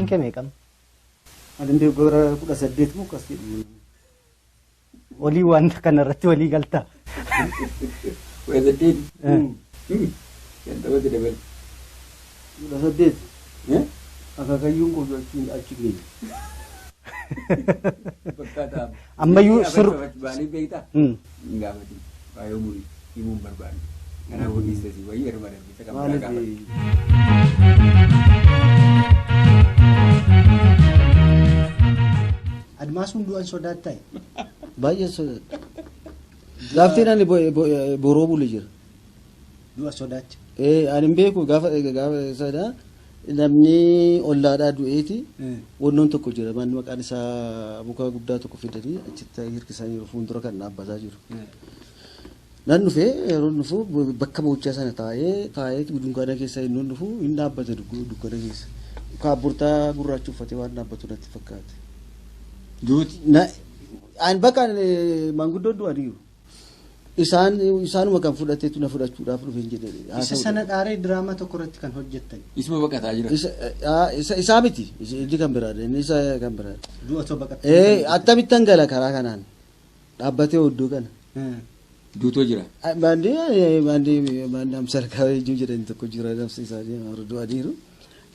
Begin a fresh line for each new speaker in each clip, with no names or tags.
kee meeqam?
Ani beeku gara 18 moo akkas jedhu.
Olii wanta kana irratti walii galtaa?
18. 50tti dabale.
18. Akaakayyuun koo achi geenya.
Fakkaata.
Ammayyuu sir-
Maaliif beektaa?
Hmm.
Hin gaafatin. Waa'ee umurii himuu hin barbaanne. Kanaafuu dhiistasii wayii yeruma darbisa kan biraa gaafadhu.
Maaliif
Admaasuun du'an sodaattaa?
Baay'ee sodaadha. Gaaftiin ani boroo bule jira.
Du'a sodaacha.
Ani hin beeku gaafa gaafa sana namni ollaadhaa du'eeti wannoon tokko jira manni maqaan isaa muka guddaa tokko fidanii achitti hirkisanii jiru fuuldura kan dhaabbataa jiru. Nan dhufee yeroo dhufu bakka boo'ichaa sana taa'ee taa'ee dunkaana keessa inni dhufu hin dhaabbate dukkana keessa. Kaabburtaa gurraacha uffatee waan dhaabbatu natti fakkaate.
Duuti.
Ani bakka maanguddoon du'aniiru. Isaan isaanuma kan fudhateetu na fudhachuudhaaf dhufe hin jedhe.
Isa sana dhaaree diraamaa tokko irratti kan hojjettan.
Isuma baqataa jira.
Isaa miti. Inni kan biraadha. Inni isa kan biraadha.
Du'a osoo baqattee.
Akkamittan gala karaa kanaan dhaabbatee oddoo kana.
Duutoo jira.
Baandii baandii baandii amsarkaa ijuu jedhan tokko jira nafsi isaanii warra du'aniiru.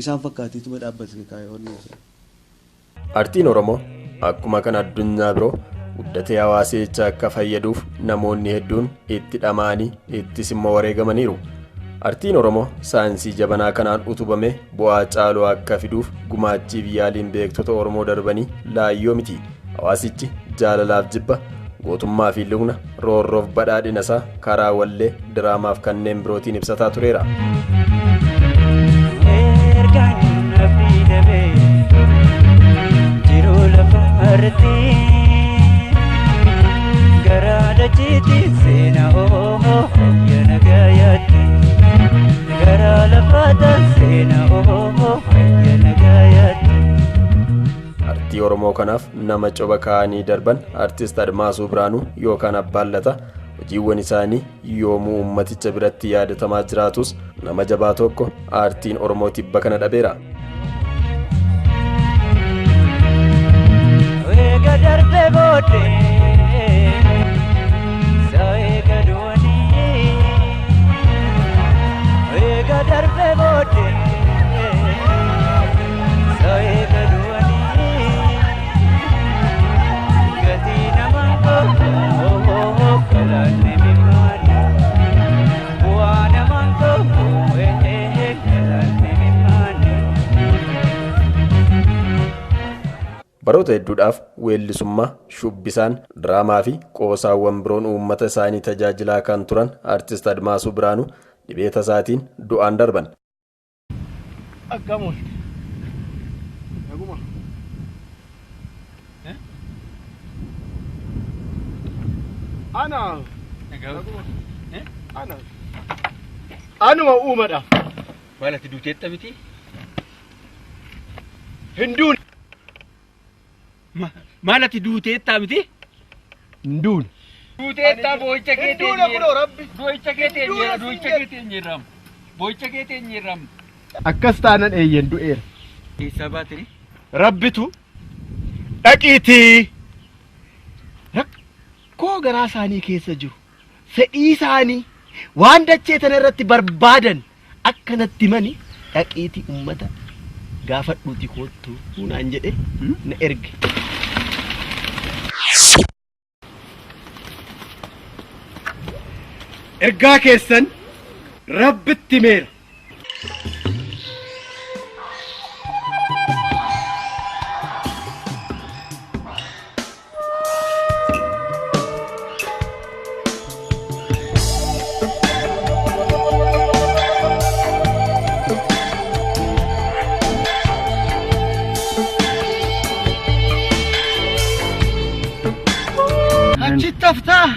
Isaan fakkaateetuma dhaabbate kaayyoon isaa.
Artiin Oromoo akkuma kan addunyaa biroo guddatee hawaasicha akka fayyaduuf namoonni hedduun itti dhama'anii ittis immoo wareegamaniiru. Artiin Oromoo saayinsii jabanaa kanaan utubame bu'aa caaluu akka fiduuf gumaachiif yaaliin beektota Oromoo darbanii laayyoo miti. Hawaasichi jaalalaaf jibba, gootummaa fi lugna, roorroof badhaadhina isaa karaa wallee, diraamaaf kanneen birootiin ibsataa tureera.
Ergaan abdii dhabee jiruu lafa irratti gara dachiitti seena oo hayya nagayaatti gara lafaata seena oo hayya nagayaatti.
Artii Oromoo kanaaf nama coba kaa'anii darban Artist Admaasuu Biraanuu yookaan Abbaan Lataa hojiiwwan isaanii yoomuu uummaticha biratti yaadatamaa jiraatus nama jabaa tokko aartiin Oromoo tibba kana dhabeera.
Eega darbee booddee isaa eega du'anii eega darbee booddee isaa eega du'anii gatii namaan qabu galaanni mimmaani bu'aa namaan qabu galaanni mimmaani.
Baroota hedduudhaaf weellisummaa, shubbisaan, diraamaa fi qoosaawwan biroon uummata isaanii tajaajilaa kan turan Artist Admaasuu Biraanuu dhibee tasaatiin du'aan darban.
Akkam oolte? Naguma. Ana. Naguma. Ana. Anuma uumadha.
Maal ati duuteetta miti?
Hin duune.
Maal ati duuteetta miti?
Hin duune.
Duuteetta boo'icha kee
Hin duune kunoo rabbi.
Boo'icha kee teenyeera, boo'icha kee teenyeerra. Boo'icha kee teenyeerra.
Akkas taanan eeyyen du'eera.
Eessaa baatiri?
Rabbitu dhaqiitii rakkoo garaa isaanii keessa jiru fedhii isaanii waan dachee tana irratti barbaadan akka natti himani dhaqiitii ummata gaafadhuuti koottu naan jedhe na erge. Ergaa keessan Rabbitti himeera. Achitti haftaa.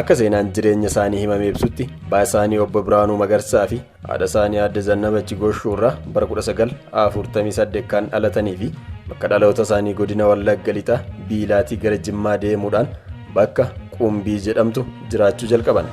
Akka seenaan jireenya isaanii himame ibsutti abbaa isaanii obbo Biraanuu Magarsaa fi haadha isaanii aadde Zannabachi Goshuu irraa bara 1948 kan dhalatanii fi bakka dhaloota isaanii godina Wallagga Lixaa Biilaatii gara Jimmaa deemuudhaan bakka Qumbii jedhamtu jiraachuu jalqaban.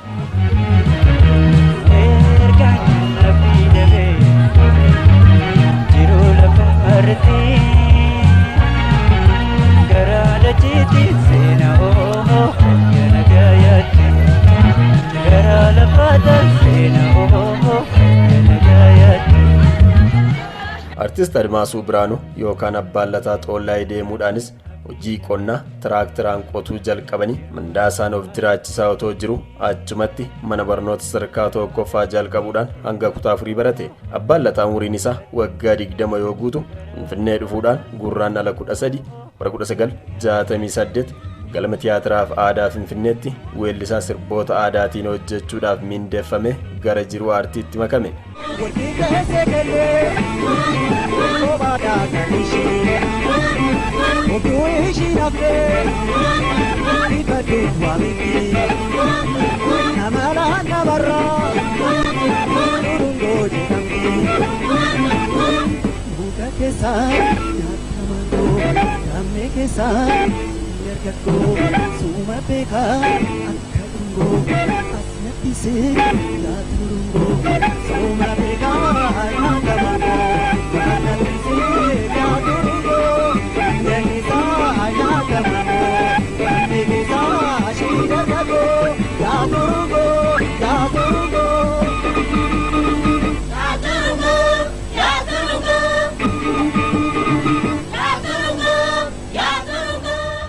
Artist Admaasuu Biraanuu yookaan Abbaan Lataa Xoollaayii deemuudhaanis hojii qonnaa tiraakteraan qotuu jalqabanii mindaasaan of jiraachisaa otoo jiru achumatti mana barnoota sadarkaa tokkoffaa jalqabuudhaan hanga kutaa afurii barate. Abbaan Lataa umuriin isaa waggaa 20 yoo guutu Finfinnee dhufuudhaan Gurraandhala 13 bara 1968 galma tiyaatiraaf aadaa Finfinneetti weellisaa sirboota aadaatiin hojjechuudhaaf mindeeffame gara jiruu aartiitti makame.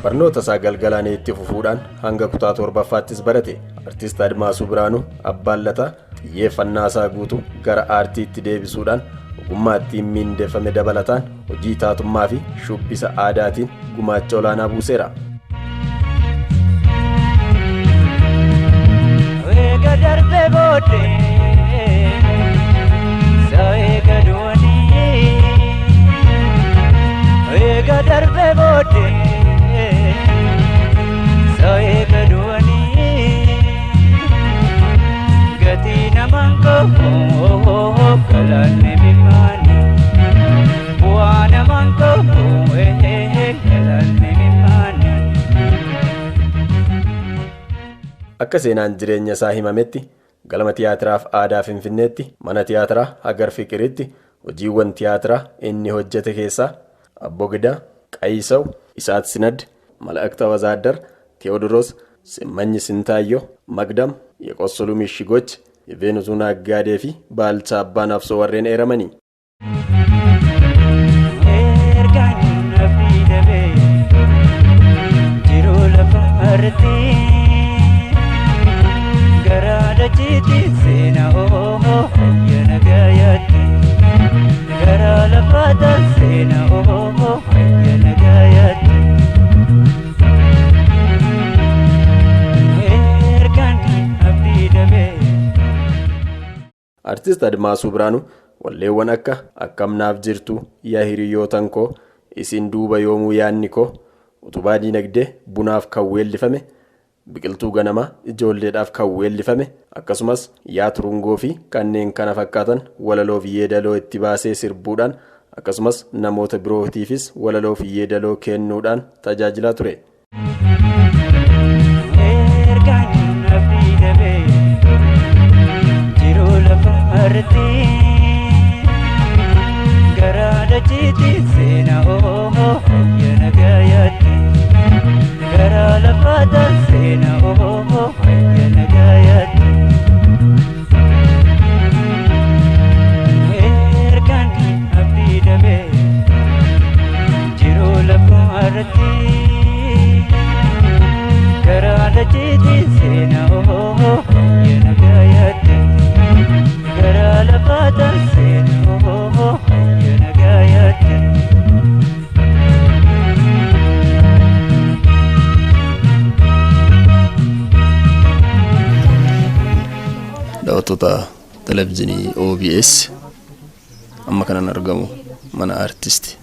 Barnoota isaa galgalaan itti fufuudhaan hanga kutaa torbaffaattis barate. Artist Admaasuu Biraanuu Abbaan Lataa xiyyeeffannaa isaa guutuu gara aartiitti deebisuudhaan ogummaa ittiin mindeeffame dabalataan hojii taatummaa fi shubbisa aadaatiin gumaacha olaanaa buuseera.
Eega darbee booddee eega du'anii eega darbee booddee eega du'anii gatii namaan qabu galaanni mimmaanii bu'aa namaan qabu galaanni mimmaanii.
Akka seenaan jireenya isaa himametti galma tiyaatiraaf aadaa Finfinneetti mana tiyaatiraa Hagar Fiqiritti hojiiwwan tiyaatiraa inni hojjete keessaa Abbo Gidaa, Qayisaw, Isaat Sinad, Mala'akta Wazaaddar, Teዎድሮስ፣ Simmanyi Sintaayyoo, Magdam, የቆሰሉ ምሽጎች, የቬኑሱ ነጋዴ fi Baalchaa Abbaa Nafsoo warreen eeramani.
Ergaan abdii dhabee jiruu lafa irratti gara dachiitti seena oohoo hayya nagayaatti gara lafaata seena oohoo hayya nagayaatti. Ergaan abdii dhabee.
Artist Admaasuu Biraanuu walleewwan akka Akkam naaf jirtu yaa hiriyootan koo isin duuba yoomuu yaadni koo utubaa diinagdee bunaaf kan weellifame biqiltuu ganamaa ijoolleedhaaf kan weellifame akkasumas yaa turungoo fi kanneen kana fakkaatan walaloo fi yeedaloo itti baasee sirbuudhaan akkasumas namoota birootiifis walaloo fi yeedaloo kennuudhaan tajaajilaa ture.
Ergaan abdii dhabee jiruu lafa irratti gara dachiitti seena oohoo hayya nagayaatti gara lafaata seena oohoo hayya nagayaatti. Ergaan abdii dhabee jiruu lafa irratti gara dachiitti seena oohoo hayya nagayaatti gara lafaata seena oohoo hayya nagayaatti.
Daawwattoota televezyiinii OBS amma kanan argamu mana artist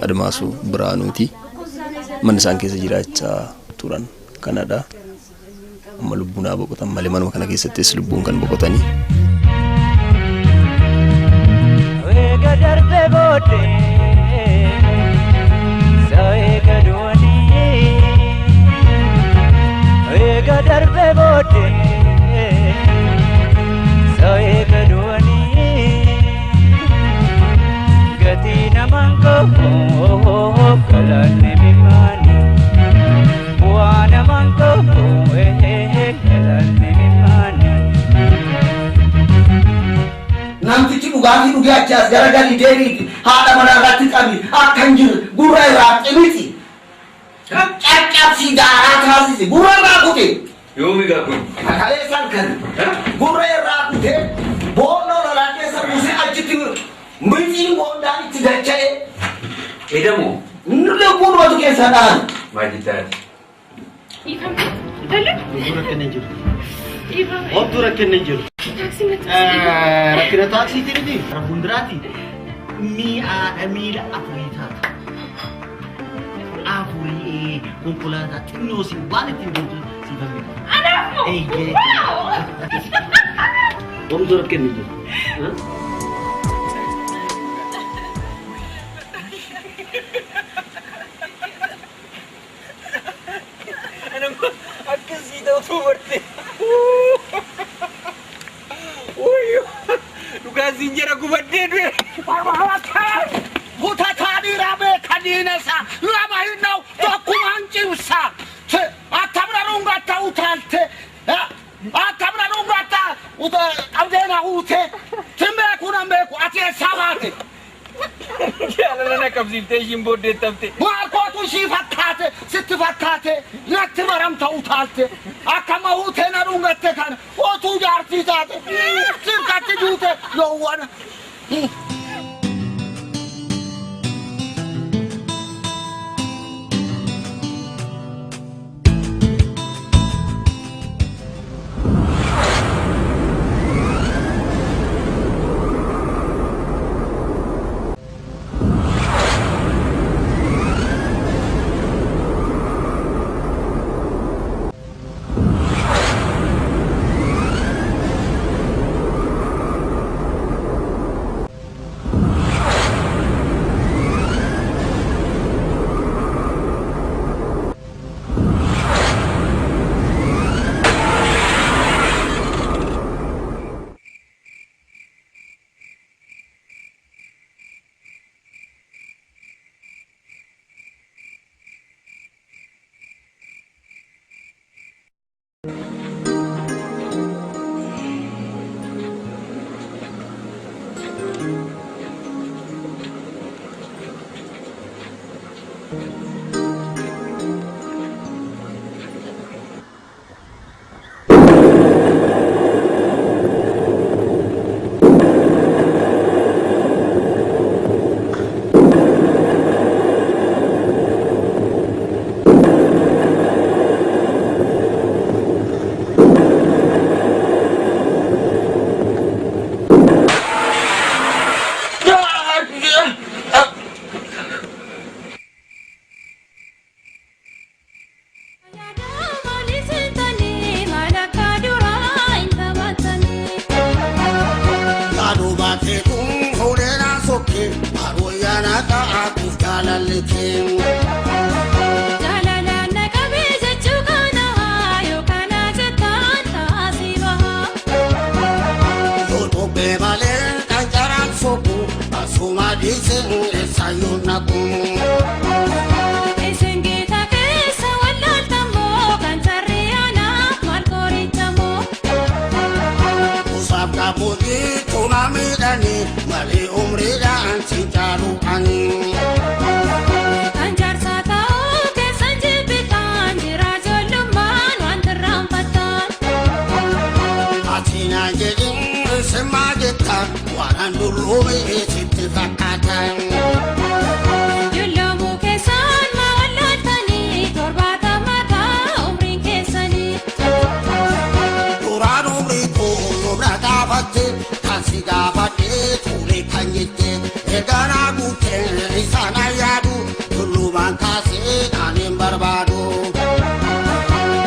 Admaasuu Biraanuuti. Manni isaan keessa jiraachaa turan kanadha. Amma lubbuun haa boqotan malee manuma kana keessattis lubbuun kan boqotanii.
Eega darbee booddee eega du'anii Eega darbe booddee sa'ee du'anii gatii namaan qabu galaanni mimaanii bu'aa namaan qabu galaanni mimaanii.
Namtichi dhugaatii dhugee achi as garagalii deebiiti haadha manaa irratti qabi akka hin jirre gurra irraa cimiti. Caccabsii daaraa taasisi gurra irraa kute.
Yoomi gaa kun.
Kaleessaan kan gurra irraa kute boolloo lolaa keessa buusee achitti mixiin boollaan itti dacha'e.
Edamoo.
Lubbuun keessa dhahan.
Maal jettaati?
Homtuu rakkinni hin jiru. Homtuu rakkinni hin jiru. Rakkina taaksiitii miti. Karaa fuulduraati. Mi'aadha miila afurii taata. Afurii konkolaataa xinnoo si waan ittiin deemtu siif hambita.
Anaaf moo?
Eeyyee.
Wow!
Homtuu rakkinni hin jiru.
Akkasii ta'utu barte. Dhugaan siin jara gubadhee du'e.
Kutataa dhiiraa beekaniin isa lama hin dha'u tokkumaan cimsa. Attamna dhungatta utaalte. Attamna dhungatta qabdeena uute. Sin beeku nan beeku ati eessaa baate?
Jaalala na qabsiiftee ishiin booddee tapte.
Maal kootu ishii fakkaate sitti fakkaate natti maramta utaalte. Akkama uutee na dhungatte kana otuu jaartii taate sirkatti duute loowwana.
Julluun keessaan mawallatanii torbaatamataa umriin keessanii.
Duraan umrii koo na gaafatte kan si gaafadhee ture kan jette eeganaa guuttee isaan ayyaadu tullumaan kaasee kan hin barbaadu.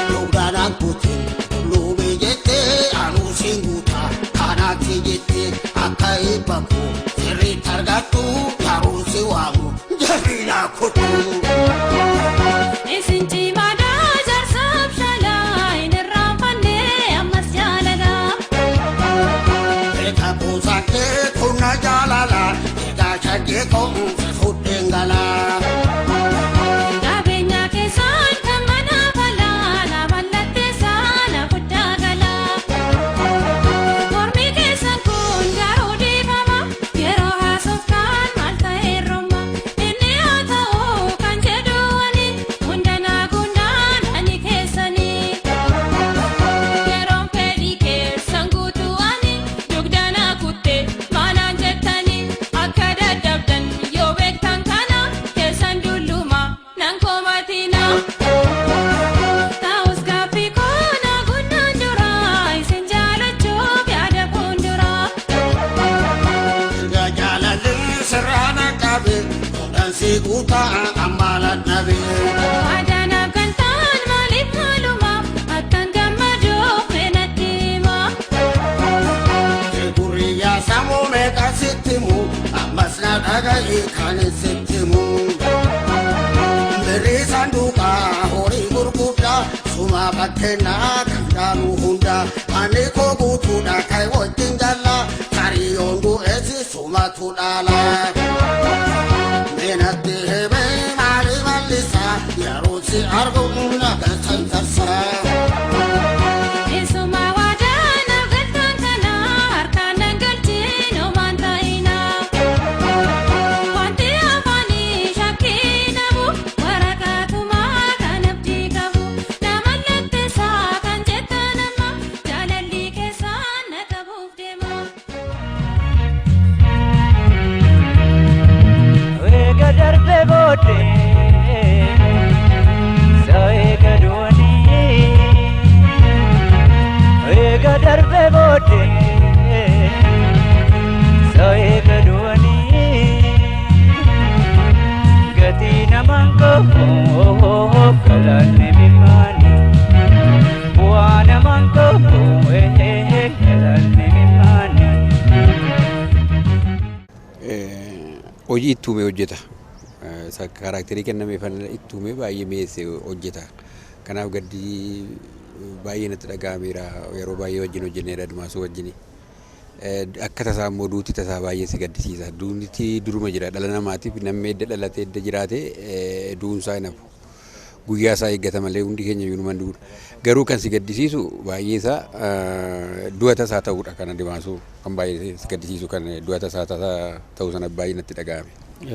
Dugdaan kutte tullume jette anuu siin guuta kanaatti jette akka eebba koo sirriitti argattu garuu si waamu jabina kottu.
Isin cimaadhaa jaarsaaf shalaa hin
Si guutaa amma ladhabee.
Waadaanaaf kan ta'an maaliif maaluma akkan gammaduuf natti hima.
Gurriyaa sammuu meeqa sitti himu ammas na dhaga'i kan sitti himu. Birrii sanduuqaa horii gurguddaa suma bakkeenaa kan daanuu hundaa ani koo guutuudha kan wajjin jallaa hariyoon du'eessi sumatu dhaala. Meenatti himee maali mallisaa yeroo si argu na galchan tarsaa.
Isuma waadaanaaf galtaan kana harkaan nan galchiin homaan ta'ina. Wanti afaanii shakkii namu waraqaatumaa kan abdii qabu. Nama latteessaa kan jettan amma jaalalli keessaan na qabuuf deema.
Eega darbee booddee eega du'anii eega darbee booddee eega du'anii gatii namaan qabu galaanni mimmaani bu'aa namaan qabu galaanni mimmaani.
Hojii itti uume hojjeta. Kaaraakterii kenname fana itti uume baay'ee mi'eesse hojjeta. Kanaaf gaddi baay'ee natti dhaga'ameera. Yeroo baay'ee wajjin hojjenneera Admaasuu wajjin. Akka tasaa immoo duuti tasaa baay'ee si gaddisiisa. Duuti duruma jira dhala namaatiif namni edda dhalatee edda jiraate du'uunsaa hin hafu. Guyyaa isaa eeggata malee hundi keenya iyyuu numa duudha. Garuu kan si gaddisiisu baay'ee isaa du'a tasaa ta'uudha kan Admaasuu kan baay'ee si gaddisiisu kan du'a tasaa ta'uu sana baay'ee natti dhaga'ame.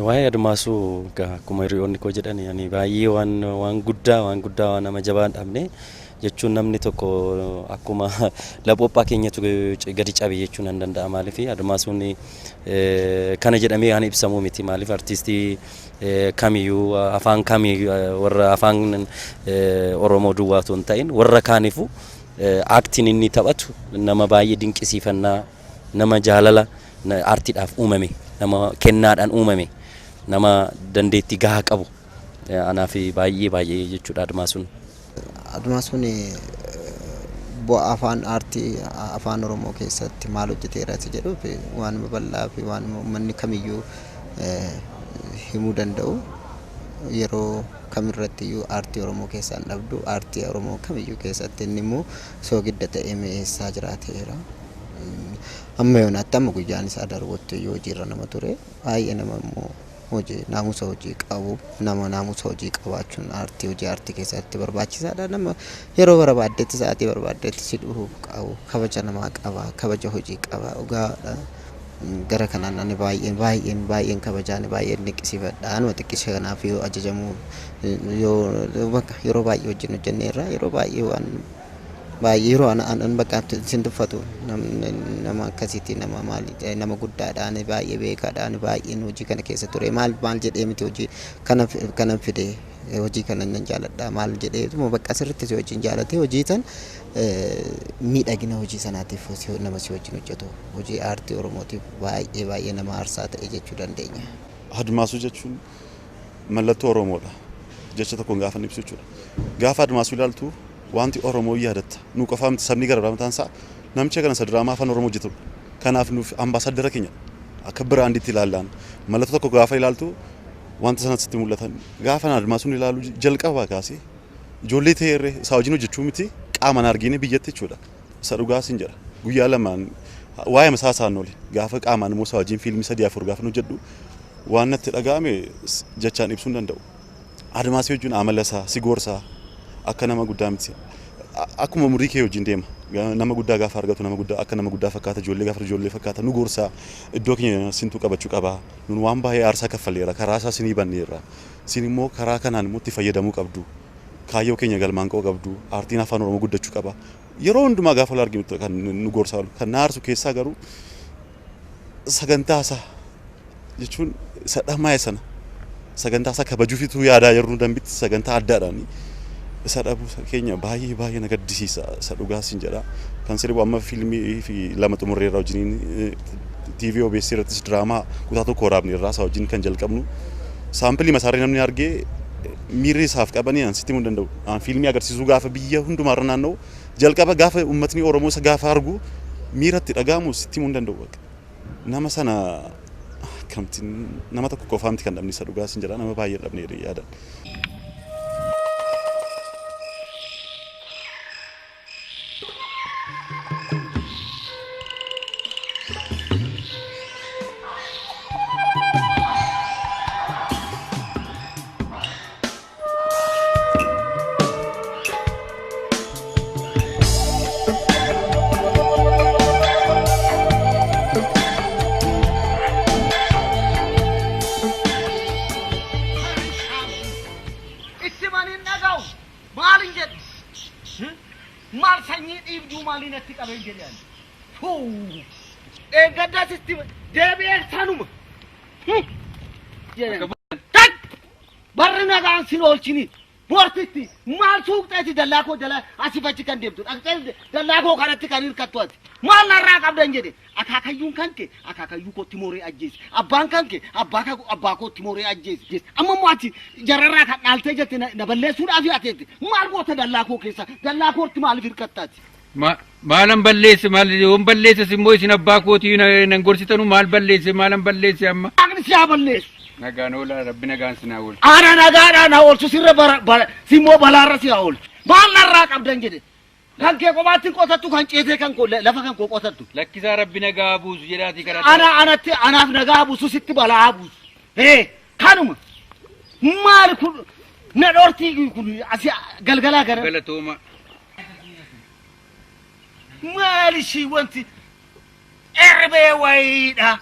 Waa'ee Admaasuu akkuma hiriyoonni koo jedhan ani baay'ee waan guddaa waan guddaa waan nama jabaa hin dhabne jechuun namni tokko akkuma laphophaa keenyatu gadi cabe jechuun nan danda'a. Maaliif Admaasuun kana jedhamee waan ibsamuu miti. Maaliif artiistii kamiyyuu afaan kamiyyuu warra afaan Oromoo duwwaa otoo hin ta'in warra kaaniifuu aaktiin inni taphatu nama baay'ee dinqisiifannaa, nama jaalala aartiidhaaf uumame, nama kennaadhaan uumame, nama dandeettii gahaa qabu anaaf baay'ee baay'ee jechuudha Admaasuun.
Admaasuun bu'aa afaan aartii afaan Oromoo keessatti maal hojjeteera isa jedhuuf waan bal'aa fi waan uummanni kamiyyuu himuu danda'u yeroo kamirratti iyyuu aartii Oromoo keessaa hin dhabdu. Aartii Oromoo kamiyyuu keessatti inni immoo soogidda ta'ee mi'eessaa jiraateera. Amma yoonaatti amma guyyaan isaa darbutti iyyuu hojiirra nama ture. Baay'ee nama immoo hojii naamusa hojii qabu, nama naamusa hojii qabaachuun aartii hojii aartii keessatti barbaachisaadha. Nama yeroo barbaaddetti sa'aatii barbaaddetti si dhufuuf qabu, kabaja namaa qaba, kabaja hojii qaba, dhugaadha. Gara kanaan ani baay'een baay'een baay'een kabajaan baay'een dinqisiifadha. Anuma xiqqisha kanaaf yoo ajajamuu yoo bakka yeroo baay'ee wajjin hojjenneerra, yeroo baay'ee waan baay'ee yeroo an bakka isin tuffatu nama akkasiiti, nama maali, nama guddaadhaan baay'ee beekaadhaan baay'een hojii kana keessa ture. Maal maal jedhee miti, hojii kana kana fide, hojii kana nan jaaladha maal jedhee bakka sirriitti si wajjin jaalate hojii tan miidhagina hojii sanaatiif nama si wajjin hojjetu, hojii aartii Oromootiif baay'ee baay'ee nama aarsaa ta'e jechuu dandeenya.
Admaasuu jechuun mallattoo Oromoodha. Jecha tokkoon gaafa ibsu jechuudha. Gaafa Admaasuu ilaaltu wanti Oromoo yaadatta. Nu qofaa miti, sabni gara biraa mataan isaa namicha kana isa diraamaa afaan Oromoo hojjetudha. Kanaaf nuuf ambaasaadara keenya akka biraandiitti ilaallaan mallattoo tokko gaafa ilaaltu wanta sana sitti mul'atan. Gaafa Admaasuun ilaalu jalqabaa kaasee ijoollee ta'e isaa wajjin hojjechuu miti qaamaan argine biyyatti jechuudha. Isa dhugaa sin jedha. Guyyaa lamaan waa'ee masaa isaan oole gaafa qaamaan immoo isaa wajjin fiilmii sadii afur gaafa hojjedhu waan natti dhaga'ame jechaan ibsuu hin danda'u. Admaasii wajjin amala isaa si gorsaa akka nama guddaa miti. Akkuma umurii kee wajjin deema. Nama guddaa gaafa argatu nama guddaa akka nama guddaa fakkaata, ijoollee gaafa ijoollee fakkaata, nu gorsaa, iddoo keenya sintuu qabachuu qaba. Nun waan baay'ee aarsaa kaffaleera, karaa isaa sinii banneerra. Sin immoo karaa kanaan immoo itti fayyadamuu qabdu. Kaayyoo keenya galmaan ga'uu qabdu. Aartiin afaan Oromoo guddachuu qaba. Yeroo hundumaa gaafa wal arginu kan nu gorsaa oolu. Kan na aarsu keessaa garuu sagantaa isaa jechuun isa dhamaa'e sana sagantaa isaa kabajuufitu yaadaa jirru dambitti sagantaa addaadhaan isa dhabuu keenya baay'ee baay'ee na gaddisiisa, isa dhugaa sin jedha. Kan sirbu amma fiilmii fi lama xumurreerra wajjiniin TV OBS irrattis diraamaa kutaa tokko waraabne irraa isaa wajjin kan jalqabnu. Saampilii masaarri namni argee miirri isaaf qabanii an sitti himuu hin danda'u. An fiilmii agarsiisuu gaafa biyya hundumaarra naanna'u jalqaba gaafa uummatni Oromoo isa gaafa argu miira itti dhaga'amu sitti himuu hin danda'u. Nama sana akkamti nama tokko qofaa miti kan dhabne isa dhugaa sin jedha nama baay'ee dhabne yaadan.
Itti maniin dhaga'u maalin jedhu maal sanyii dhiibduu maaliin natti qabeen jedhe ani. Fuu! Eeggaddaas itti deebi'ee sanuma. Tak! Barri nagaan sin oolchini. Boortitti maal suuqxeeti dallaa koo jala asii fachi kan deemtu dhaqxee dallaa koo kanatti kan hirkattu ati. Maal narraa qabdan jedhe akaakayyuun kan kee akaakayyuu kootti mooree ajjeese abbaan kan kee abbaa kan abbaa kootti mooree ajjeese amma immoo ati jararraa kan dhaaltee jette na balleessuudhaaf ateette maal goota dallaa koo keessa dallaa kootti maaliif hirkattaati.
Maalan balleesse maal yoon balleesses immoo isin abbaa kootii nan gorsitanu maal balleesse maalan balleesse amma.
Waaqni si haa balleessu.
Nagaan oolaa rabbi nagaan si naa oolchu.
Ana nagaadhaan haa oolchu sirra bara bara simmoo balaarra si haa oolchu. Maal narraa qabdan jedhe. Kan kee kophaatti hin qotattu kan ceetee kan koo lafa kan koo qotattu.
Lakkisaa rabbi nagaa buusu jedhaatii karaa.
Ana anatti anaaf nagaa buusu sitti balaa buusu. Ee kanuma maali kun na dhortii kun asi galgalaa gara.
Galatooma.
Maali ishii wanti erbee wayiidha.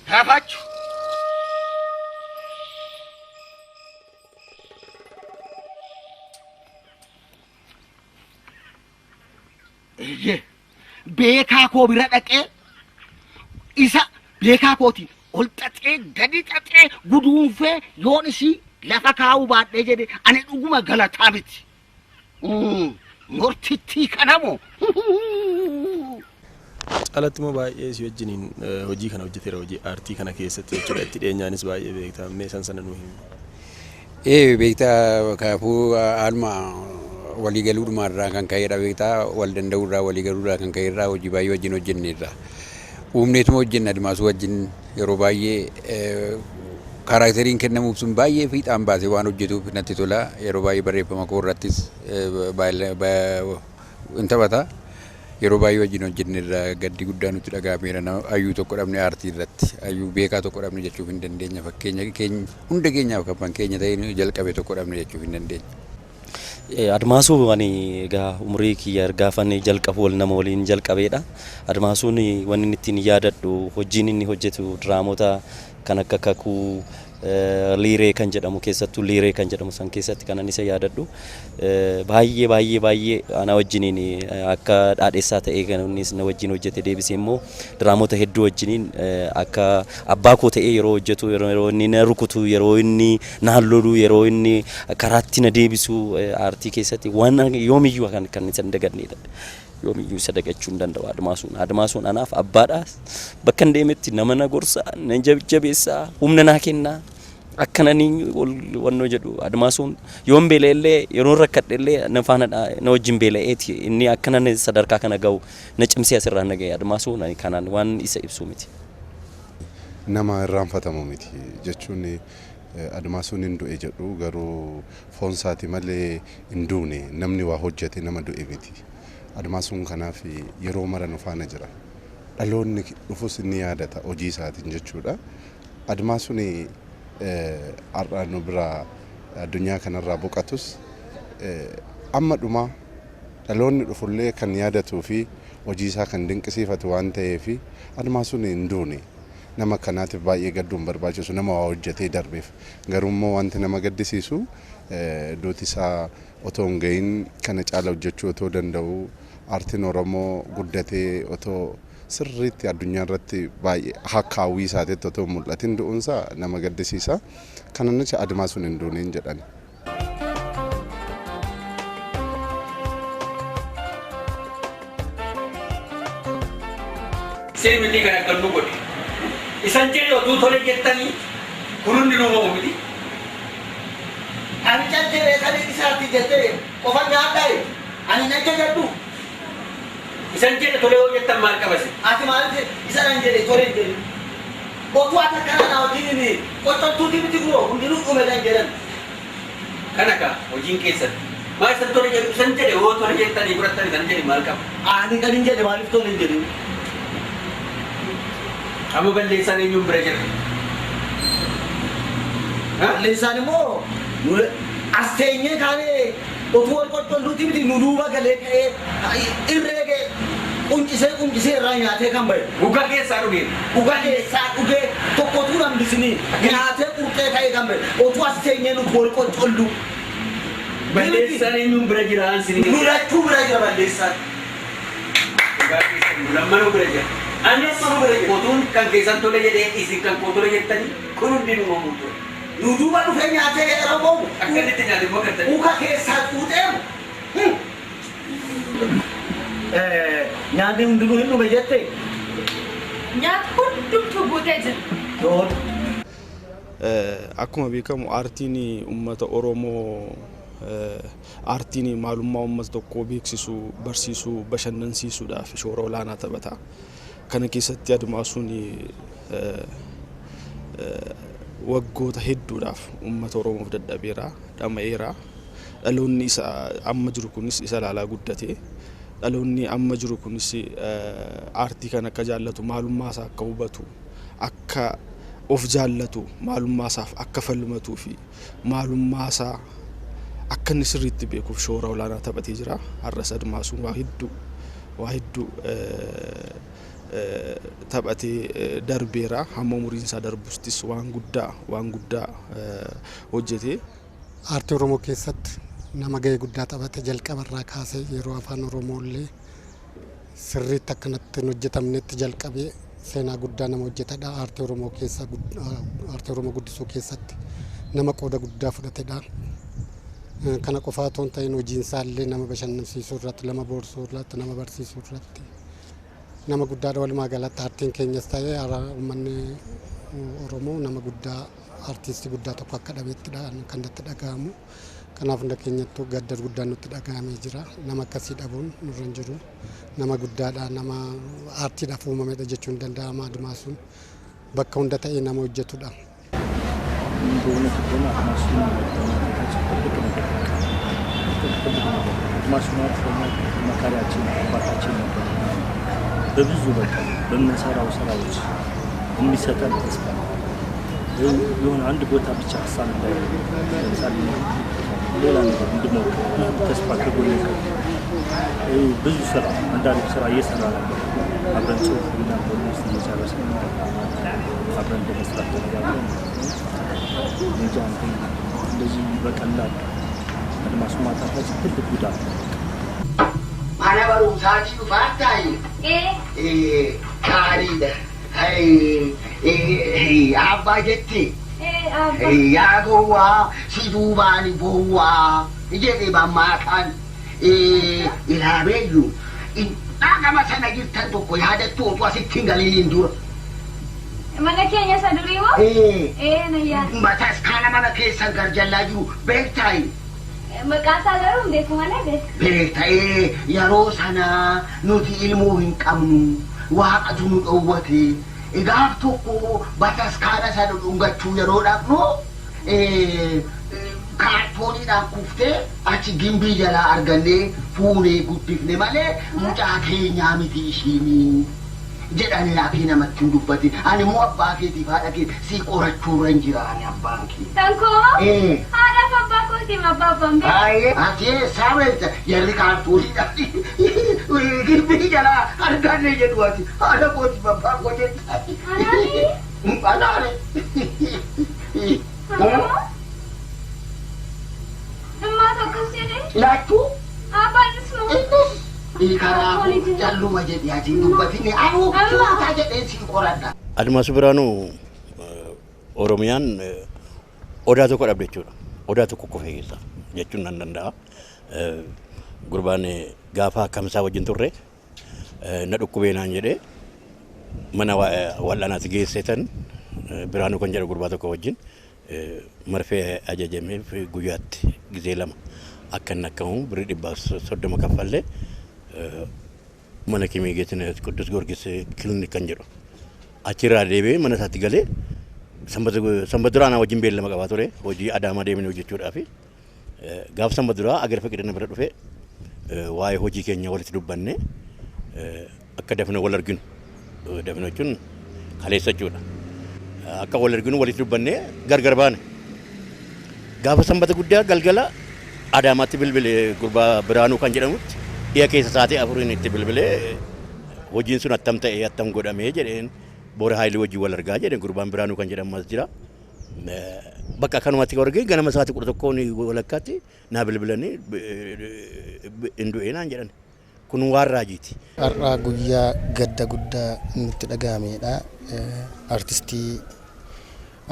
Gaafachuu. Eeyyee beekaa koo bira dhaqee isa beekaa kootiin ol xaxee gadi xaxee guduunfee yoon isii lafa kaa'uu baadhee jedhe ani dhuguma galataa miti. Mortittii kana moo?
Caalatti immoo baay'ee si wajjiniin hojii kana hojjeteera hojii aartii kana keessatti jechuudha itti dhiyeenyaanis baay'ee beektaa mee san sana nuu himi.
Ee beektaa kaafuu haaluma waliigaluudhuma irraa kan ka'edha beektaa wal danda'uu irraa waliigaluu irraa kan ka'e irraa hojii baay'ee wajjin hojjenneerra. Uumneetuma hojjenna Admaasuu wajjin yeroo baay'ee kaaraakteriin kennamuuf sun baay'ee fiixaan baasee waan hojjetuuf natti tola. Yeroo baay'ee barreeffama koo irrattis hin taphata. Yeroo baay'ee wajjin hojjenneerra gaddi guddaa nutti dhaga'ameera. Hayyuu tokko dhabne aartii irratti hayyuu beekaa tokko dhabne jechuuf hin dandeenya. Fakkeenya keenya hunda keenyaaf kan keenya ta'e jalqabe tokko dhabne jechuuf hin dandeenya.
Admaasuu ani egaa umurii kiyya gaafan jalqabu wal nama waliin jalqabeedha. Admaasuun wanni inni ittiin yaadadhu hojiin inni hojjetu diraamota kan akka kakuu liiree kan jedhamu keessattuu liiree kan jedhamu san keessatti kanan isa yaadadhu. Baay'ee baay'ee baay'ee ana wajjiniin akka dhaadheessaa ta'ee kan innis na wajjin hojjete deebisee immoo diraamota hedduu wajjiniin akka abbaa koo ta'ee yeroo hojjetu yeroo inni na rukutu yeroo inni na lolu yeroo inni karaatti na deebisu aartii keessatti waan yoomiyyuu kan kan isa hin dagadnedha. Yoomiyyuu isa dagachuu hin danda'u Admaasuun. Admaasuun anaaf abbaadha. Bakka hin deemetti nama na gorsa, na jajjabeessa, humna naa kenna. Akka nani wannoo jedhu Admaasuun yoon beela'ellee yeroon rakkadhellee na faana na wajjin beela'eeti inni akka nani sadarkaa kana ga'u na cimsee asirraa na ga'e Admaasuun ani kanaan waan isa ibsu miti.
Nama irraanfatamu miti jechuun Admaasuun hin du'e jedhu garuu foon isaati malee hin duune namni waa hojjete nama du'e miti. Admaasuun kanaaf yeroo mara nu faana jira. Dhaloonni dhufus ni yaadata hojii isaatiin jechuudha. Admaasuun har'a nu biraa addunyaa kanarraa boqatus amma dhumaa dhaloonni dhufullee kan yaadatuu fi hojii isaa kan dinqisiifatu waan ta'eef Admaasuun hin duune. Nama kanaatiif baay'ee gadduun barbaachisu nama waa hojjetee darbeef. Garuu immoo wanti nama gaddisiisu duuti isaa otoo hin gahin kana caala hojjechuu otoo danda'u aartiin Oromoo guddatee otoo sirriitti addunyaa irratti baay'ee akka hawwii isaatiitti otoo hin mul'atin du'uunsaa nama gaddisiisa. Kana jecha Admaasuun hin duuneen jedhan.
Sirbi kan akka nu godhe. Isan jedhe otuu tole jettanii Kun hundi uumamu miti.
Ani callee sanii isaatti jettee qofa nyaadhaa ani na jajadhu.
Isan jedhe tolee hoo jettan maal qabasi?
Ati maal isa nan jedhe tolee hin jedhin. Otuu ati akkana na wajjin qoccoltuuti miti guroo hundinuu dhume kan jedhan.
Kana kaa hojiin keessan. Maal isan tole jedhu isan jedhe hoo tole jettanii fudhattanii kan jedhe maal qaba?
Ani kan hin jedhe maaliif tole hin jedhin?
Amma balleessaan eenyuun bira jira?
Balleessaan immoo as teenyee kaanee otuu wal qoccolluuti miti nu duuba galee ka'ee irree ga'e quncisee quncisee irraa nyaatee kan bahe.
Dhugaa keessaa dhugee.
Dhugaa keessaa dhugee tokkotuu nambisinii nyaatee qurxee ka'ee kan bahe otuu as teenyee nuti wal qoccollu.
Balleessaan eenyuun bira jira ansin?
Nu lachuu bira jira balleessaan.
Dhugaa keessan nu lammanuu bira jira. Anis otuun kan keessan tole jedhee isin kan koo tole jettanii kun hundi uumamuu ture.
Nu duuba dhufee nyaatee yeroo ba'u.
Akkasitti nyaate immoo kan ta'e.
Uka keessaa xuuxeemu. Nyaanni hundinuu hin dhume jette.
Nyaata hundumtuu guutee jira.
Akkuma beekamu aartiin uummata Oromoo aartiin maalummaa uummata tokkoo beeksisuu, barsiisuu, bashannansiisuudhaaf shoora olaanaa taphata. Kana keessatti Admaasuun waggoota hedduudhaaf uummata Oromoof dadhabeera, dhama'eera. Dhaloonni isa amma jiru kunis isa ilaalaa guddate. Dhaloonni amma jiru kunis aartii kana akka jaallatu, maalummaa isaa akka hubatu, akka of jaallatu, maalummaa isaaf akka falmatuu fi maalummaa isaa akka inni sirriitti beekuuf shoora olaanaa taphatee jira. Har'as Admaasuun waa hedduu waa hedduu taphatee darbeera. Hamma umuriin isaa darbustis waan guddaa waan guddaa hojjete.
Aartii Oromoo keessatti nama gahee guddaa taphate jalqabarraa kaasee yeroo afaan Oromoo illee sirriitti akkanatti hin hojjetamnetti jalqabee seenaa guddaa nama hojjetedha. Aartii Oromoo keessa aartii Oromoo guddisuu keessatti nama qooda guddaa fudhatedha. Kana qofaa otoo hin ta'in hojiin isaa illee nama bashannansiisuu irratti, nama boorsuu irratti, nama barsiisuu irratti nama guddaadha. Walumaa galatti aartiin keenyas ta'ee uummanni Oromoo nama guddaa aartistii guddaa tokko akka dhabeettidha kan natti dhaga'amu. Kanaaf hunda keenyattuu gadda guddaan nutti dhaga'amee jira. Nama akkasii dhabuun nurra hin jiru. Nama guddaadha, nama aartiidhaaf uumamedha jechuun danda'ama. Admaasuun bakka hunda ta'ee nama hojjetudha.
በእውነቱ ከሆነ አድማሱን ማጣታችን ትልቅ ነገር ትልቅ ነገር። አድማሱ ማለት ለእኛ መካሪያችን አባታችን ነበር። በብዙ በቃ በምንሰራው ስራዎች የሚሰጠን ተስፋ የሆነ አንድ ቦታ ብቻ ሀሳብ እንዳይ ለምሳሌ ሌላ ነገር እንድሞክር ብዙ ተስፋ ከጎን ብዙ ስራ አንዳንድ ስራ እየሰራ ነበር። አብረን ጽሁፍ ምናምን almost እየጨረስን አብረን ለመስራት ተነጋግረን እንጃ እንደዚህ በቀላል አድማሱ ማጣታችን ትልቅ ጉዳት ነው።
Mana barumsaatii dhufaa taa'i. Gaariidha. Abbaa jetti. Yaa gowwaa si duubaan bowwaa jedhe mammaakaan ilaabeeyyu. Dhaqama sana jirtan tokko yaadattu otuu asitti hin galiin dura.
Mana keenya isa durii moo? Ee na yaada.
Bataskaana mana keessan garjallaa jiru beektaayi.
Maqaa isaa garuu hin beeku malee beeka.
Beekta'ee yeroo sana nuti ilmuu hin qabnu waaqatu nu dhowwate. Gaaf tokko bataskaana sana dhungachuu yeroo dhaqnu kaartooniidhaan kuftee achi gimbii jalaa argannee fuunee guddifne malee mucaa keenyaa miti ishiinii. Jedhanii akii namatti hin dubbatin. Ani immoo abbaa keetiif haadha kee si qorachuurra hin jira ani abbaan kee.
Tankoo? Haadhaaf abbaa kootiif abbaa abbaan beeku.
Baay'ee ati eessaa beekta jarri kaartooniidhaan gimbii jalaa arganne jedhu ati haadha kootiif abbaa koo jetta.
Anaani?
Anaani.
Dhimmaa akkas jedhee?
Laachuu?
Abbaanis moo?
Innis. Kanaafuu calluma jedhi ati hin dubbatin anuu fuutaa jedhee si qoradha.
Admaasuu Biraanuu Oromiyaan odaa tokko dhabde jechuudha. Odaa tokko kofee keessa jechuun nan danda'a. Gurbaan gaafa kamsaa wajjin turre na dhukkubee naan jedhee mana wal'aanaatti geessetan Biraanuu kan jedhu gurbaa tokko wajjin marfee ajajameef guyyaatti gizee 2 akka inni akkamu birrii 130 kaffallee mana kimii geessine Qidduus Goorgis kilinik kan jedhu. Achirraa deebi'ee mana isaatti galee sanbata duraa anaa wajjin beellama qabaa ture hojii Adaamaa deemnee hojjechuudhaaf. Gaafa sanbata duraa agar fakkii bira dhufee waa'ee hojii keenya walitti dubbanne akka dafnee wal arginu dafnee jechuun kaleessa jechuudha. Akka wal arginu walitti dubbanne gargar baane. Gaafa sanbata guddaa galgala Adaamaatti bilbilee gurbaa Biraanuu kan jedhamutti dhiya keessa sa'aatii 4 itti bilbilee hojiin sun attam ta'e attam godhamee jedheen Boora Haayilii wajjin wal argaa jedheen gurbaan Biraanuu kan jedhamu as jira. Bakka kanumatti kan argee ganama sa'aatii 11 walakkaatti naa bilbilanii hin du'ee naan jedhan. Kun waan raajiiti.
Har'a guyyaa gadda guddaa nutti dhaga'amedha. Artistii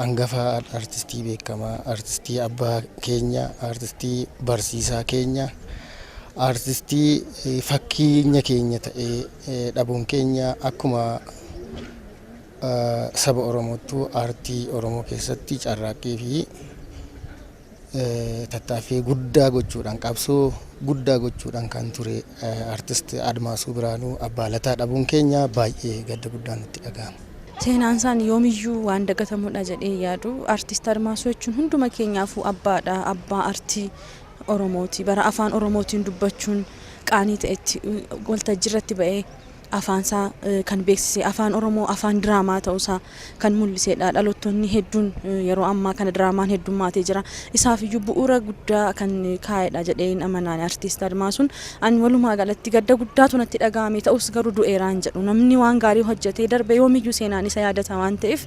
hangafa, artistii beekamaa, artistii abbaa keenya, artistii barsiisaa keenya, artistii fakkeenya keenya ta'ee dhabuun keenya akkuma saba Oromoottuu aartii Oromoo keessatti carraaqqii fi tattaaffii guddaa gochuudhaan qabsoo guddaa gochuudhaan kan ture artist Admaasuu Biraanuu Abbaa Lataa dhabuun keenya baay'ee gadda guddaa nutti dhaga'ama.
Seenaan isaanii yoomiyyuu waan dagatamudha jedhee yaadu. Artist Admaasuu jechuun hunduma keenyaafuu abbaadha. Abbaa artii Oromooti. Bara afaan Oromootiin dubbachuun qaanii ta'etti waltajjii irratti ba'ee afaan isaa kan beeksise afaan Oromoo afaan diraamaa ta'uusaa kan mul'isedha. Dhalootonni hedduun yeroo ammaa kana diraamaan heddummaatee jira. Isaaf iyyuu bu'uura guddaa kan kaa'edha jedheen amanaan artist Admaasuun. Ani walumaa galatti gadda guddaatu natti dhaga'ame ta'us garuu du'eeraan jedhu. Namni waan gaarii hojjetee darbe yoomiyyuu seenaan isa yaadata waan ta'eef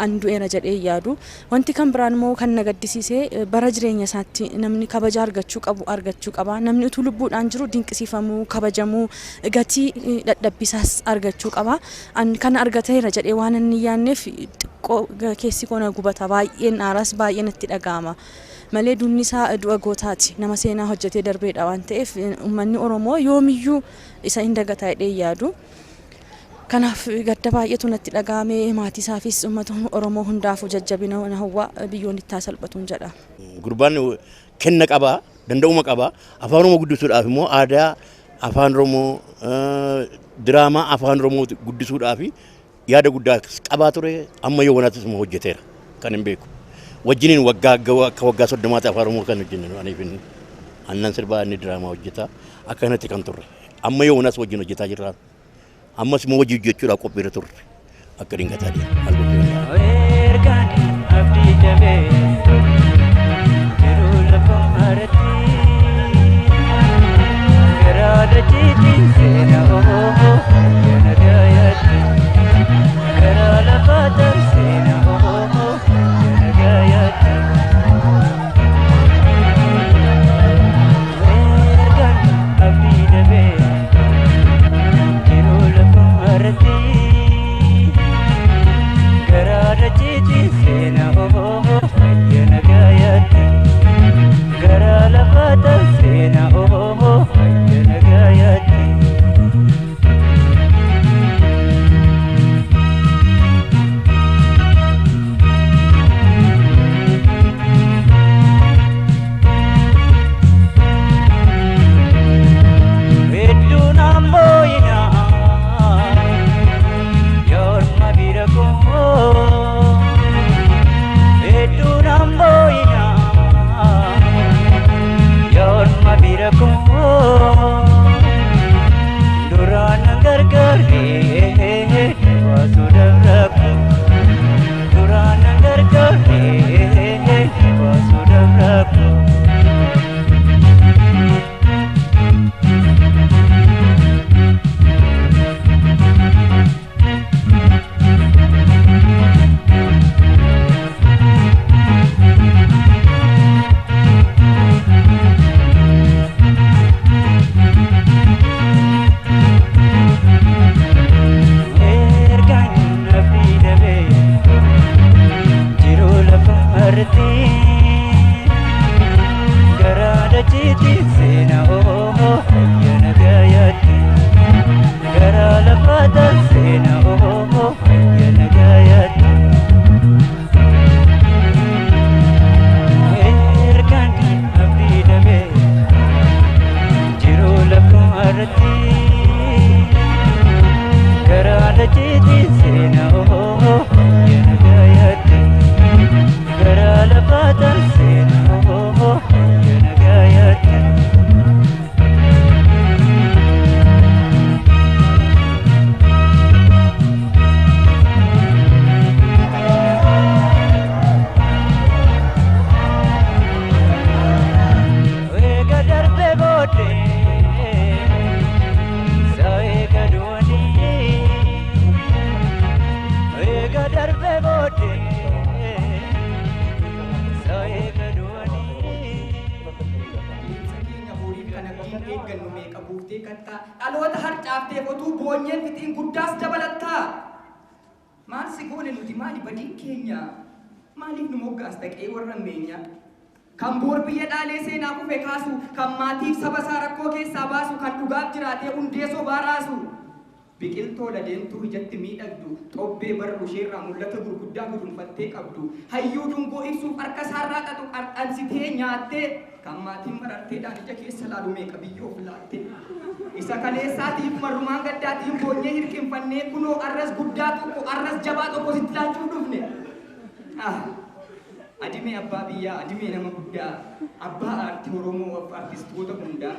ani du'eera jedhee yaadu. Wanti kan biraan immoo kan na gaddisiise bara jireenya isaatti namni kabaja argachuu qabu argachuu qaba. Namni utuu lubbuudhaan jiru dinqisiifamuu, kabajamuu, gatii dadhabbisaas argachuu qaba. Ani kana argateera jedhee waan inni yaadneef xiqqoo keessi koo na gubata. Baay'een aaras baay'ee natti dhaga'ama. Malee dunni isaa du'a gootaati. Nama seenaa hojjetee darbeedha waan ta'eef uummanni Oromoo yoomiyyuu isa hin dagataa jedhee yaadu. Kanaaf gadda baay'eetu natti dhaga'ame maatii isaafis uummata Oromoo hundaafuu jajjabina hawwa biyyoon itti salphatuun jedha.
Gurbaan kenna qabaa, danda'uma qabaa, afaan Oromoo guddisuudhaaf immoo aadaa afaan Oromoo diraamaa afaan Oromoo guddisuudhaaf yaada guddaa qabaa ture amma yoowwanattis immoo hojjeteera kan hin beeku. Wajjiniin waggaa akka waggaa 30 afaan Oromoo kan hojjennu aniif inni annan sirbaa inni diraamaa hojjeta akkanatti kan turre amma yoowwanas wajjin hojjetaa jirra. Ammas immoo hojii hojjechuudhaaf qophiirra turre akka dingataa deema. Maal gochuu danda'a?
Ergaan abdii dabee yeroo lafa maratti garaa dachiitiin seena ohoo yana gaayatti garaa lafaa tarseena ohoo yana gaayatti. Ergaan abdii dabee yeroo lafa maratti garaa dachiitiin seena ohoo yana gaayatti garaa lafaa tarseena ohoo yana gaayatti. dachiitiin seena hayya nagayaatti. Gara lafaataan seena hayya nagayaatti. Eega darbee booddee eega duwwanii eega darbee booddee eega duwwanii.
Keenya horiif kan abdiin eeggannu meeqa buuftee kattaa dhaloota harcaafteef otuu boonyeen fixiin guddaas dabalattaa. Maal si goone nuti maali badiin keenya? Maaliif nu moggaas dhaqee warra meenya? Kan boor biyya dhaalee seenaa kufe kaasu, kan maatiif saba isaa rakkoo keessaa baasu, kan dhugaaf jiraatee hundee sobaa raasu. Biqiltuu ladeentuu ijatti miidhagdu, xobbee barru isheerraa mul'ata gurguddaa gudunfattee qabdu, hayyuu dungoo ibsuuf harka isaarraa xaxu qarxansitee nyaattee, kan maatiin mararteedhaan ija keessa laalu meeqa biyyoof laatte. Isa kaleessaatiif marrumaan gaddaatiin boonyee hirqinfannee kunoo arras guddaa tokko arras jabaa tokko sitti laachuuf dhufne. Ah, Adimee abbaa biyyaa, adimee nama guddaa, abbaa aartii Oromoo, artistoota hundaa.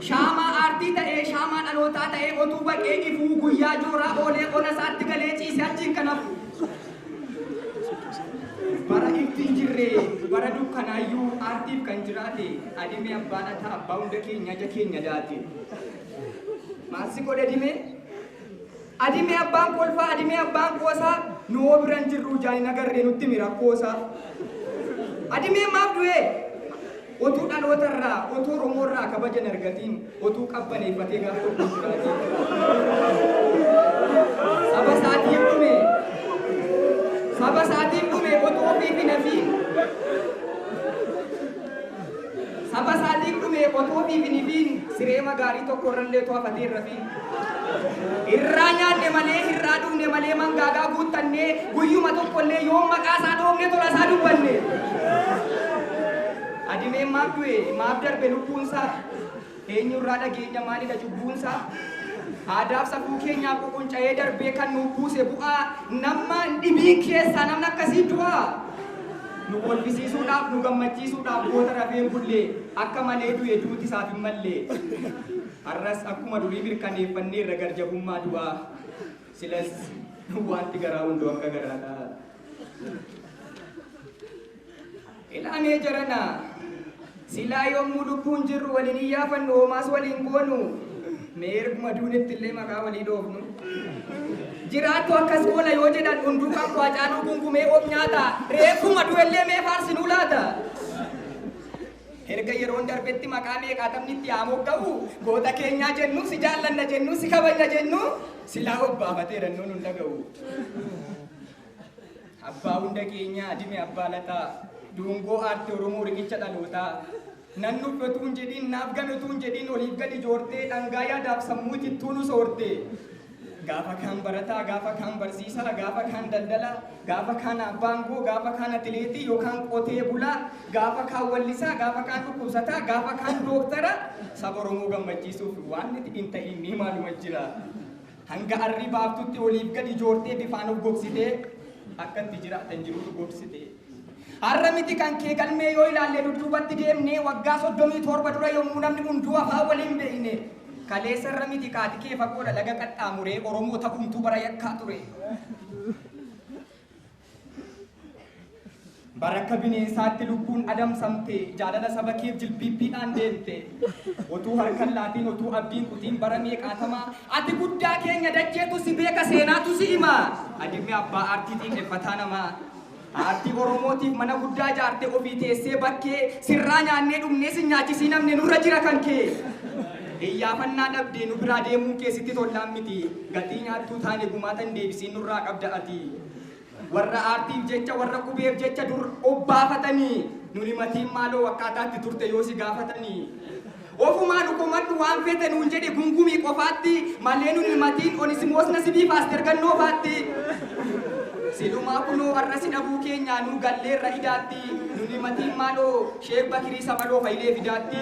Shaamaa aartii ta'ee, shaamaa dhalootaa ta'ee, otuu baqee ifuu guyyaa jooraa oolee ona isaatti galee ciisee achiin kan hafu. Bara ifti hin jirre, bara dukkanaayyuu aartiif kan jiraate, adimee abbaa dhataa, abbaa hunda keenya ija keenya daate. Maal si godhe adimee? Adimee abbaan kolfaa, adimee abbaan qoosaa, nu hoo bira hin jirru ijaan hin agarree nutti himi rakkoosaa. Adimee maaf du'e? Otuu dhaloota irraa, otuu Oromoo irraa kabaja hin argatiin, otuu qabbaneeffatee gaaf tokko hin jiraatiin. Saba isaatiif dhume. Saba isaatiif dhume otuu ofiif hin hafiin. Saba isaatiif dhume otuu ofiif hin hifiin, siree magaarii tokko irrallee to'afatee hin rafiin. Irraa nyaanne malee, irraa dhugne malee mangaagaa guuttannee guyyuma tokkollee yoom maqaa isaa dhoofne tola isaa dubbanne. Adimeen maaf du'e, maaf darbe lubbuunsaa? Eenyurraa dhageenya maalidha cubbuunsaa? Aadaaf safuu keenyaaf ququnca'ee darbee kan nuuf buuse bu'aa nama dhibiin keessaa namni akkasii du'aa. Nu kolfisiisuudhaaf, nu gammachiisuudhaaf goota rafeen bullee akka malee du'e duuti isaaf hin malle. Har'as akkuma durii mirkaneeffanneerra garjabummaa du'aa. Silas wanti garaa hunduu akka garaadha. Ilaamee jarana silaa yommuu lubbuun jirru waliin iyyaafannu hoomaas waliin goonu mee erguma duunetti illee maqaa walii dhoofnu. Jiraattu akkas goona yoo jedhan hunduu kan Haacaaluu gungumee of nyaata reeffuma du'ellee mee faarsinuu laata. Erga yeroon darbetti maqaa meeqaatamni itti haa mogga'u goota keenyaa jennu si jaallanna jennu si kabajna jennu silaa obbaafateera nuun hin dhaga'u. Abbaa hunda keenyaa adime abbaa lataa dungoo aartii Oromoo riqicha dhalootaa. Nan nuffetu hin jedhiin naaf gametu hin jedhiin oliif gadi joortee dhangaa yaadaaf sammuu itittuu nu soorte. Gaafa kaan barataa, gaafa kaan barsiisaa, gaafa kaan daldalaa, gaafa kaan abbaa aangoo, gaafa kaan atileetii yookaan qotee bulaa, gaafa kaan wallisaa, gaafa kaan dhukkubsataa, gaafa kaan dooktara saba Oromoo gammachiisuuf waan itti hin ta'in ni maaluma jira. Hanga arrii baaftutti oliif gadi joortee bifaan of gogsitee akka itti jiraatan jiruutu gogsite. Har'a miti kan kee galmee yoo ilaalle dudduubatti deemnee waggaa 37 dura yommuu namni hunduu afaan waliin beekne. Kaleessa irra miti kaati kee fagoodha laga qaxxaamuree Oromoo ta'uumtuu bara yakkaa ture. Bara akka bineensaatti lubbuun adamsamte jaalala saba keef jilbiibbiidhaan deemte. Otuu harkan laatiin otuu abdiin kutiin bara meeqaatamaa ati guddaa keenya dacheetu si beeka seenaatu si hima. Adimee abbaa aartii xiiqeffataa namaa. Aartii Oromootiif mana guddaa ijaarte ofii teessee bakkee sirraa nyaannee dhugnee si nyaachisii namni nurra jira kan kee. Iyyaafannaa dhabdee nu biraa deemuun keessatti tollaan miti. Gatii nyaattuu taane gumaatan deebisiin nurraa qabda ati. Warra aartiif jecha warra qubeef jecha dur obbaafatanii nuni matiin maaloo akkaataatti turte yoo si gaafatanii. Ofumaa nu komadhu waan feete nuun jedhe gungumii qofaatti malee nuni matiin Onisimoos Nasibiif Asteer Gannoofaatti. Silumaa kunoo har'a si dhabuu keenyaa nu galleerra idaatti nuni matiin maaloo Sheek Bakirii Sabaloo Fayilee fidaatti.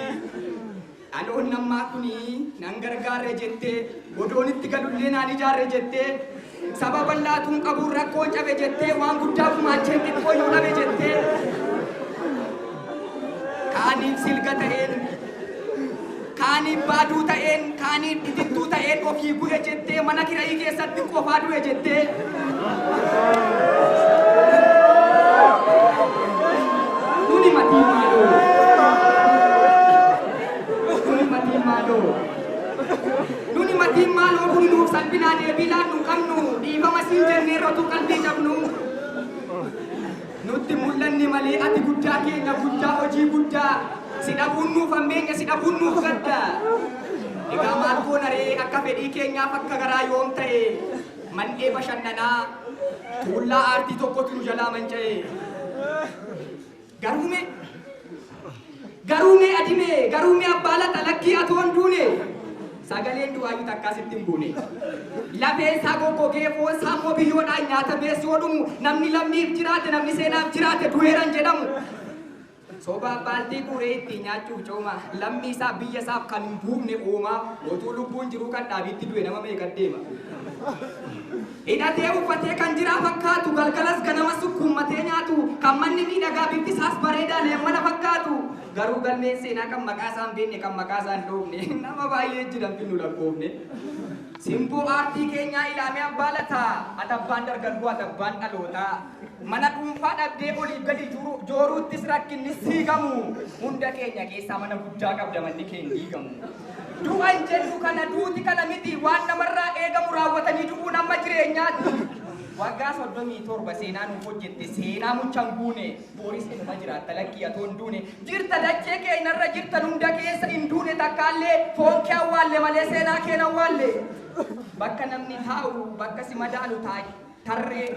Dhaloonni ammaa kuni nan gargaarre jettee godoon itti galullee naan ijaarre jettee
Saba bal'aatuun qabuun rakkoo cabe jettee waan guddaa gumaacheen xiqqoo yoo dhabe jettee kaaniif silga ta'een kaaniif baaduu ta'een kaaniif itittuu ta'een ofii gu'e jettee mana kirayii keessatti qofaa du'e jettee. Nuni matii maaloo? Nuni matii maaloo? Nuni matiin maaloo kun nuuf salphinaa deebii laannu qabnu dhiifama siin jennee rotu qalbii cabnu. Nutti mul'anni malee ati guddaa keenya guddaa hojii guddaa si dhabuun nuuf hammeenya si dhabuun nuuf gadda. Egaa maal goona ree akka fedhii keenyaaf akka garaa yoom ta'e mandhee bashannanaa tuullaa aartii tokkotu nu jalaa manca'e. Garuu mee adimee garuu mee abbaa lata lakkii atoon duune sagaleen du'aayyuu takkaa sitti hin buune. Lafeen isaa goggogee foon isaa immoo biyyoodhaan nyaatamee yoo dhumu namni lammiif jiraate namni seenaaf jiraate du'eeran jedhamu. Sobaa baaltii guuree ittiin nyaachuuf cooma lammii isaa biyya isaaf kan hin buufne uumaa otuu lubbuun jiruu kan dhaabiitti du'e nama meeqa deema. Hidhatee uffatee kan jiraa fakkaatu galgalas ganama sukkuummatee nyaatu kan manni miidhagaa bifti isaas bareedaa leemmana fakkaatu garuu galmeen seenaa kan maqaa isaa hin beekne kan maqaa isaa hin dhoofne nama baay'ee jiran finnu lakkoofne. Simboo aartii keenyaa ilaamee abbaa lataa ati abbaan dargaggoo ati abbaan dhalootaa mana dhuunfaa dhabdee oliif gadi jooruuttis rakkinni siigamu hunda keenya keessaa mana guddaa qabda manni keenya diigamu. Du'an jennu kana duuti kana miti waan namarraa eegamu raawwatanii du'uun amma jireenyaati. Waggaa 37 seenaa nuuf hojjette seenaa muchaan guune booris inuma jiraatta lakkii atoon duune jirta dachee keenyarra jirtan hunda keessa hin duune takkaallee foon kee awwaalle malee seenaa keen awwaalle. Bakka namni taa'u bakka si madaalu tarree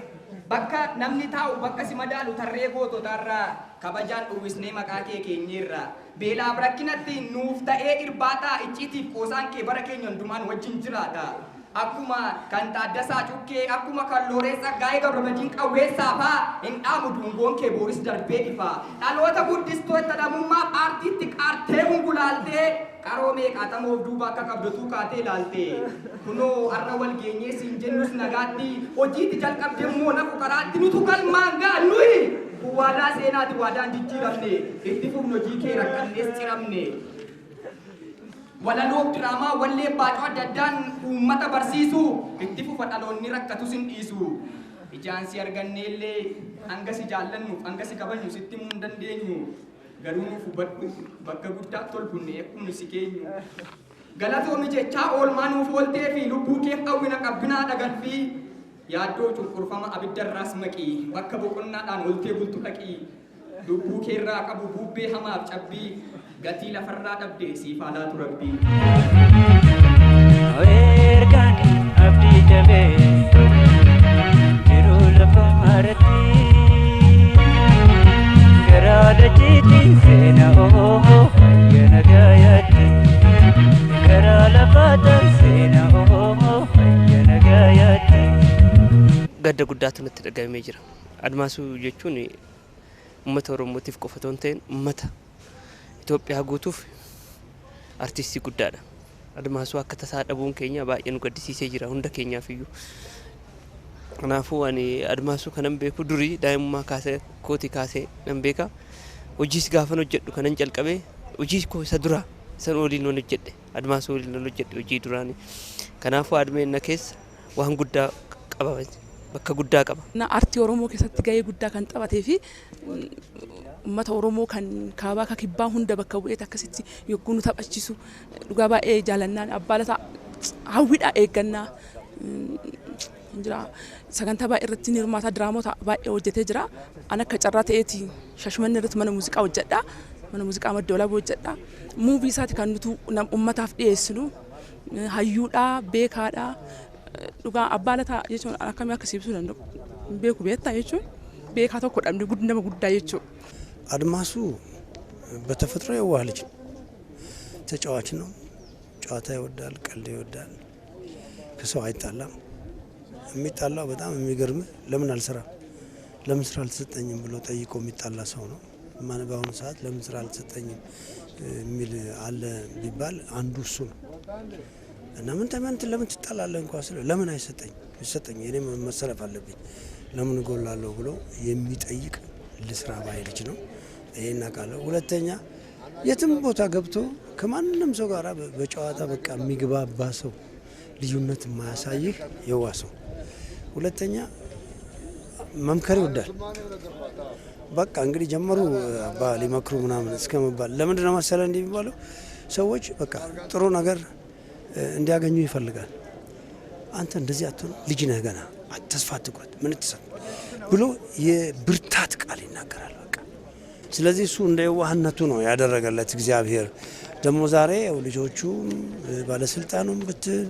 bakka namni taa'u bakka si madaalu tarree goototarraa kabajaan uwwisnee maqaa kee keenyeerra beelaaf rakkinatti nuuf ta'ee irbaataa icciitiif qoosaan kee bara keenya hundumaan wajjin jiraata. Akkuma kan Taaddasaa Cukkee akkuma kan Looreet Tsaggaayee Gabramadiin Qawweessaa fa'aa hin dhaamu dungoon kee booris darbee ifa. Dhaloota guddistoota dhabummaaf aartiitti qaartee gungulaaltee qaroo meeqaatamoof duuba akka qabdotuu kaatee ilaalte. Kunoo har'a wal geenyee siin jennus nagaatti hojiitti jalqabde immoo nafu karaatti nutu galmaan ga'a nuyi. Waadaa seenaati waadaan jijjiiramne itti fufnu hojii kee rakkannees ciramne. Walaloof diraamaa wallee baacoo adda addaan uummata barsiisu itti fufa dhaloonni rakkatus hin dhiisu. Ijaan si arganne illee hanga si jaallannuuf hanga si kabajnu sitti himuu hin dandeenyu. Garuu nuuf hubadhu bakka guddaatti ol bunne akkuma si keenyu. Galatoomi jechaa oolmaa nuuf ooltee fi lubbuu keef hawwina qabbinaa dhagalfii yaaddoo cunqurfama abiddarraas maqii bakka boqonnaadhaan ooltee bultu dhaqii. Lubbuu keerraa qabu bubbee hamaaf cabbii gatii lafarraa dhabde siif haa laatu rabbii.
Ergaan abdii jabee jiruu lafa irratti garaa dachiitiin seena oo fayyana gaayaatti garaa lafaataan seena oo fayyana gaayaatti.
Gadda guddaatu natti dhaga'amee jira. Admaasuu jechuun uummata Oromootiif qofa otoo hin ta'in uummata Itoophiyaa guutuuf artistii guddaadha. Admaasuu akka tasaa dhabuun keenya baay'ee nu gaddisiisee jira hunda keenyaaf iyyuu. Kanaafuu ani Admaasuu kanan beeku durii daa'imummaa kaasee kootii kaasee nan beeka. Hojiis gaafan hojjedhu kanan jalqabee hojii koo isa duraa san waliin nan hojjedhe Admaasuu waliin nan hojjedhe hojii duraanii. Kanaafuu Admeen na keessa waan guddaa qaba bakka guddaa qaba.
Aartii Oromoo keessatti gahee guddaa kan taphatee fi uummata Oromoo kan kaabaa kan kibbaa hunda bakka bu'eet akkasitti yogguu nu taphachiisu dhugaa baay'ee jaalannaan abbaa lataa hawwiidhaa eeggannaa jira. Sagantaa baay'ee irratti ni hirmaata diraamota baay'ee hojjetee jira. An akka carraa ta'eeti Shashimanni irratti mana muuziqaa hojjedha. Mana muuziqaa Madda Walaabuu hojjedha. Muuvii isaati kan nuti uummataaf dhiyeessinu hayyuudhaa beekaadhaa dhugaa abbaa lataa jechuun akkamii akka ibsuu danda'u beeku beektaa jechuun beekaa tokko dhabne nama guddaa jechuudha.
አድማሱ በተፈጥሮ የዋህ ልጅ ነው። ተጫዋች ነው። ጨዋታ ይወዳል፣ ቀልድ ይወዳል። ከሰው አይጣላም። የሚጣላው በጣም የሚገርም ለምን አልሰራም፣ ለምን ስራ አልተሰጠኝም ብሎ ጠይቆ የሚጣላ ሰው ነው። በአሁኑ ሰዓት ለምን ስራ አልተሰጠኝም የሚል አለ ቢባል አንዱ እሱ ነው። እና ምን ተመንት ለምን ትጣላለህ እንኳን ስለው ለምን አይሰጠኝ ይሰጠኝ እኔ መሰለፍ አለብኝ ለምን እጎላለሁ ብሎ የሚጠይቅ ልስራ ባይ ልጅ ነው። ይሄን አውቃለሁ። ሁለተኛ የትም ቦታ ገብቶ ከማንም ሰው ጋር በጨዋታ በቃ የሚግባባ ሰው፣ ልዩነት የማያሳይህ የዋህ ሰው። ሁለተኛ መምከር ይወዳል። በቃ እንግዲህ ጀመሩ አባ ሊመክሩ ምናምን እስከመባል። ለምንድን ነው መሰለህ እንዲህ የሚባለው? ሰዎች በቃ ጥሩ ነገር እንዲያገኙ ይፈልጋል። አንተ እንደዚህ አትሆን፣ ልጅ ነህ ገና፣ ተስፋ አትቁረጥ፣ ምን ትሰጥ ብሎ የብርታት ቃል ይናገራል። በቃ ስለዚህ እሱ እንደ የዋህነቱ ነው ያደረገለት እግዚአብሔር። ደግሞ ዛሬ ያው ልጆቹም ባለስልጣኑም ብትል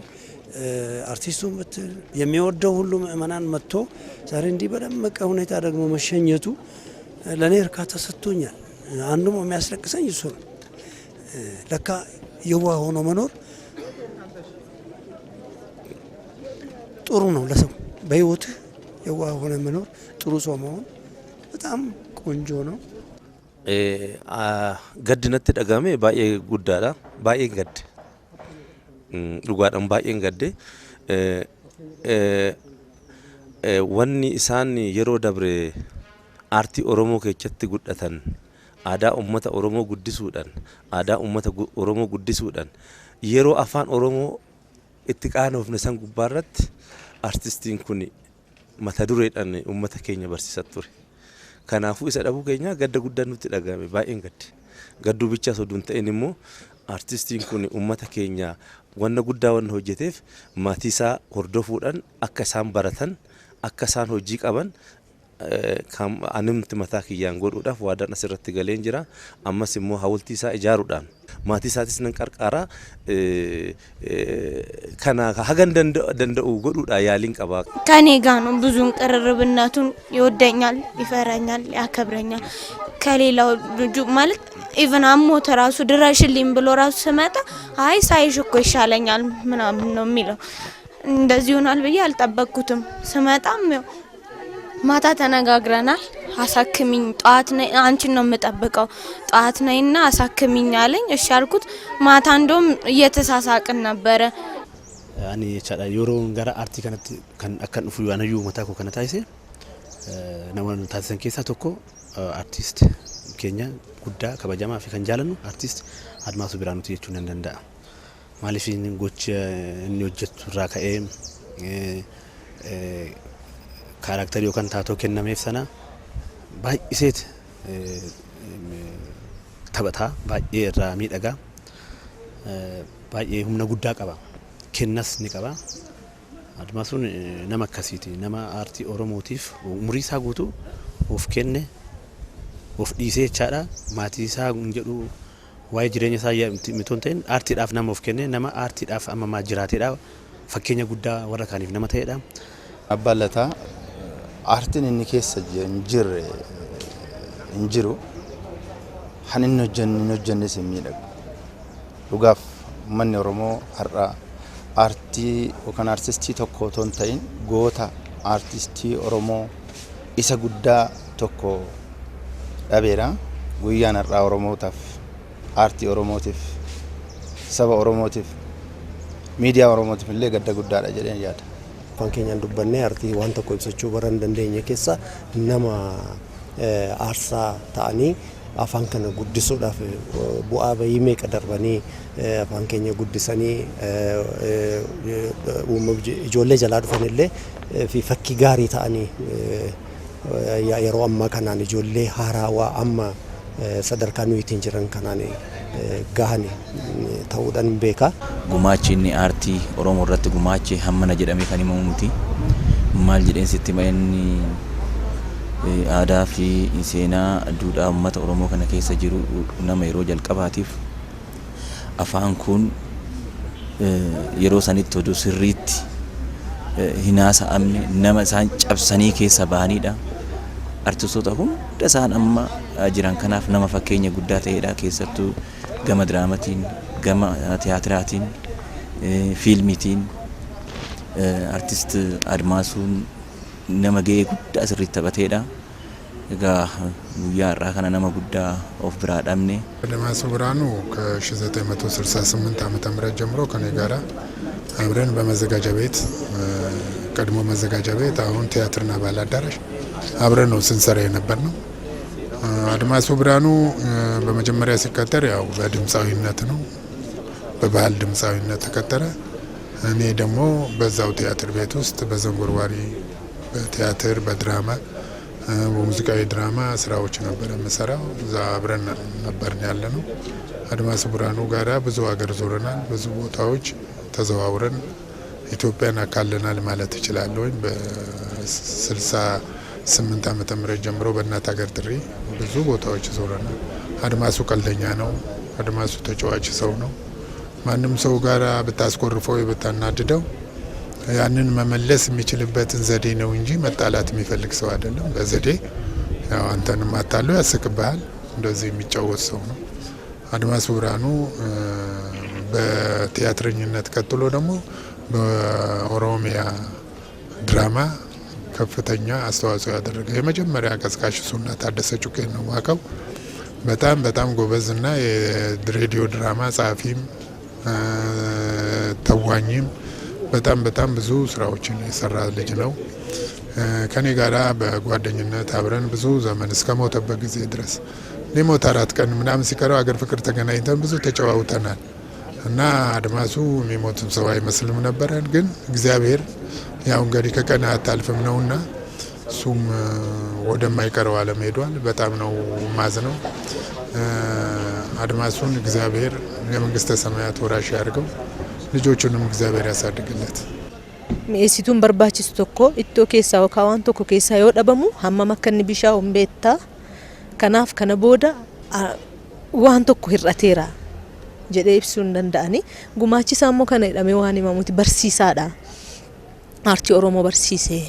አርቲስቱም ብትል የሚወደው ሁሉ ምእመናን መጥቶ ዛሬ እንዲህ በደመቀ ሁኔታ ደግሞ መሸኘቱ ለእኔ እርካታ ሰጥቶኛል። አንዱም የሚያስለቅሰኝ እሱ ነው። ለካ የዋህ ሆኖ መኖር ጥሩ ነው ለሰው። በህይወትህ የዋህ ሆነ መኖር፣ ጥሩ ሰው መሆን በጣም ቆንጆ ነው።
Gaddi natti dhagahame baay'ee guddaadha. Baay'een gadde. Dhugaadhaan baay'een gadde. Wanni isaan yeroo dabre aartii Oromoo keessatti gudhatan, aadaa uummata Oromoo guddisuudhaan, aadaa uummata Oromoo guddisuudhaan, yeroo afaan Oromoo itti qaanofne san gubbaarratti artistiin kun mata dureedhaan uummata keenya barsiisaa ture. Kanaafuu isa dhabuu keenya gadda guddaan nutti dhagahame, baay'een gadde. Gadduu bichaa osoo hin ta'in immoo artistiin kun uummata keenya wanna guddaa wanna hojjeteef maatii isaa hordofuudhaan akka isaan baratan, akka isaan hojii qaban anumti mataa kiyyaan godhuudhaaf waadaan asirratti galeen jira. Ammas immoo hawultii isaa ijaaruudhaan maatii isaatis nan qarqaara, kana hagan danda'u godhuudha yaaliin qaba.
ከኔ ጋር ነው ብዙውን ቅርርብነቱን። ይወደኛል፣ ይፈራኛል፣ ያከብረኛል። ከሌላው ልጁ ማለት even አሞት ራሱ ድረሽልኝ ብሎ ራሱ ስመጣ አይ ሳይሽ እኮ ይሻለኛል ምናምን ነው የሚለው። እንደዚህ ይሆናል ብዬ አልጠበቅኩትም። ስመጣም ያው ማታ ተነጋግረናል። አሳክሚኝ፣ ጠዋት ነይ፣ አንቺን ነው የምጠብቀው፣ ጠዋት ነይና አሳክሚኝ አለኝ። እሺ አልኩት። ማታ እንደውም እየተሳሳቅን ነበረ።
Ani jechaadha yeroo gara aartii kanatti kan akkan dhufu anayyuu mataa koo kana taasise namoonni taasisan keessaa tokko aartist keenya guddaa kabajamaa fi kan jaalannu aartist Admaasuu Biraanuuti jechuun nan danda'a. Maaliif inni gocha inni hojjetu irraa ka'ee kaaraaktarii yookaan taatoo kennameef sana baay'iseet taphataa, baay'ee irraa miidhagaa, baay'ee humna guddaa qaba. Kennas ni qaba. Admaasuun nama akkasiiti. Nama aartii Oromootiif umurii isaa guutuu of kenne, of dhiisee jechaadha. Maatii isaa hin jedhu, waa'ee jireenya isaa mitoo hin ta'in aartiidhaaf nama of kenne, nama aartiidhaaf amma jiraateedha. Fakkeenya guddaa warra kaaniif nama ta'edha.
Abbaan Lataa aartiin inni keessa hin jirre hin jiru. Han inni hojjenne hin hojjennes hin miidhagu. Dhugaaf uummanni Oromoo har'a aartii yookaan aartistii tokko otoo hin ta'in goota aartistii Oromoo isa guddaa tokko dhabeera. Guyyaan har'aa Oromootaaf, aartii Oromootiif, saba Oromootiif, miidiyaa Oromootiif illee gadda guddaadha jedheen yaada.
Afaan keenyaan dubbannee aartii waan tokko ibsachuu bara hin dandeenye keessa nama aarsaa ta'anii afaan kana guddisuudhaaf bu'aa bahii meeqa darbanii afaan keenya guddisanii ijoollee jalaa dhufan illee fi fakkii gaarii ta'anii yeroo ammaa kanaan ijoollee haarawaa amma sadarkaa nuyi ittiin jiran kanaan gahan ta'uudhaan beeka.
Gumaachi inni aartii Oromoo irratti gumaache hammana jedhamee kan himamu miti. Maal jedheen sitti hima, inni aadaa fi seenaa duudhaa uummata Oromoo kana keessa jiru nama yeroo jalqabaatiif afaan kun yeroo sanitti oduu sirriitti hin haasa'amne nama isaan cabsanii keessa bahanidha. Artistoota hunda isaan amma jiran kanaaf nama fakkeenya guddaa ta'edha. Keessattuu gama diraamatiin, gama tiyaatiraatiin, fiilmiitiin artist Admaasuun nama gahee guddaa sirriitti taphateedha. Egaa guyyaa har'aa kana nama guddaa of biraa dhabne.
አድማሱ ብርሃኑ ከ1968 ዓመተ ምህረት ጀምሮ ከኔ ጋራ
አብረን በመዘጋጃ ቤት ቀድሞ መዘጋጃ ቤት አሁን ቲያትርና ባህል አዳራሽ አብረን ነው ስንሰራ የነበር ነው። አድማሱ ብርሃኑ በመጀመሪያ ሲቀጠር ያው በድምፃዊነት ነው፣ በባህል ድምፃዊነት ተቀጠረ። እኔ ደግሞ በዛው ቲያትር ቤት ውስጥ በዘንጎርዋሪ በቲያትር በድራማ በሙዚቃዊ ድራማ ስራዎች ነበር የምሰራው። እዛ አብረን ነበርን ያለ ነው። አድማሱ ብርሃኑ ጋራ ብዙ ሀገር ዞረናል። ብዙ ቦታዎች ተዘዋውረን ኢትዮጵያን አካለናል ማለት እችላለሁኝ። በ68 ዓመተ ምህረት ጀምሮ በእናት ሀገር ጥሪ ብዙ ቦታዎች ዞረናል። አድማሱ ቀልደኛ ነው። አድማሱ ተጫዋች ሰው ነው። ማንም ሰው ጋራ ብታስኮርፈው ብታናድደው ያንን መመለስ የሚችልበትን ዘዴ ነው እንጂ መጣላት የሚፈልግ ሰው አይደለም። በዘዴ ያው አንተንም አታሎ ያስቅብሃል። እንደዚህ የሚጫወት ሰው ነው። አድማሱ ብርሃኑ በቲያትረኝነት ቀጥሎ ደግሞ በኦሮሚያ ድራማ ከፍተኛ አስተዋጽኦ ያደረገ የመጀመሪያ ቀስቃሽ እሱና ታደሰ ጩቄን ነው የማውቀው። በጣም በጣም ጎበዝና የሬዲዮ ድራማ ጸሐፊም ተዋኝም በጣም በጣም ብዙ ስራዎችን የሰራ ልጅ ነው። ከኔ ጋራ በጓደኝነት አብረን ብዙ ዘመን እስከ ሞተበት ጊዜ ድረስ ሊሞት 4 ቀን ምናምን ሲቀረው አገር ፍቅር ተገናኝተን ብዙ ተጨዋውተናል እና አድማሱ የሚሞትም ሰው አይመስልም ነበረ። ግን እግዚአብሔር ያው እንግዲህ ከቀን አታልፍም ነውና እሱም ወደማይቀረው ዓለም ሄዷል። በጣም ነው ማዝነው። አድማሱን እግዚአብሔር የመንግስተ ሰማያት ወራሽ ያድርገው። ልጆቹንም እግዚአብሔር ያሳድግለት።
Mi'eessituun barbaachisu tokko ittoo keessaa yookaan waan tokko keessaa yoo dhabamu hammam akka inni bishaa'u hin beektaa. Kanaaf kana booda waan tokko hir'ateera jedhee ibsuu hin danda'ani. Gumaachisaa immoo kana jedhamee waan himamuti barsiisaadha. Aartii Oromoo barsiise.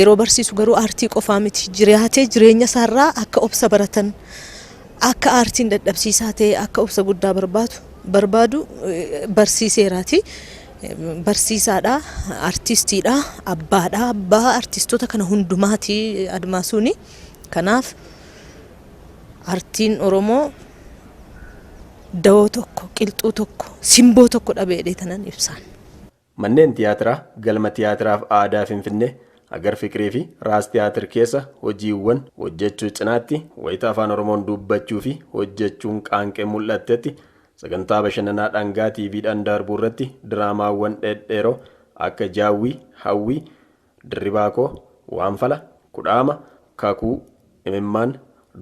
Yeroo barsiisu garuu aartii qofaa miti. Jiraatee jireenya isaarraa akka obsa baratan, akka aartiin dadhabsiisaa ta'e, akka obsa guddaa barbaadu barsiiseeraati. Barsiisaadha, artistiidha, abbaadha, abbaa artistoota kana hundumaati Admaasuuni. Kanaaf aartiin Oromoo dawoo tokko, qilxuu tokko, simboo tokko dhabee tanan ibsaan.
Manneen tiyaatiraa galma tiyaatiraaf aadaa Finfinnee, Agar Fiqirii fi Raas Tiyaatir keessa hojiiwwan hojjechuu cinaatti wayita afaan Oromoon dubbachuu fi hojjechuun qaanqee mul'attetti sagantaa bashannanaa dhangaa TVdhaan darbuu irratti diraamaawwan dhedheeroo akka Jaawwii, Hawwii, Dirribaakoo, Waanfala, Kudhaama, Kakuu, Imimmaan,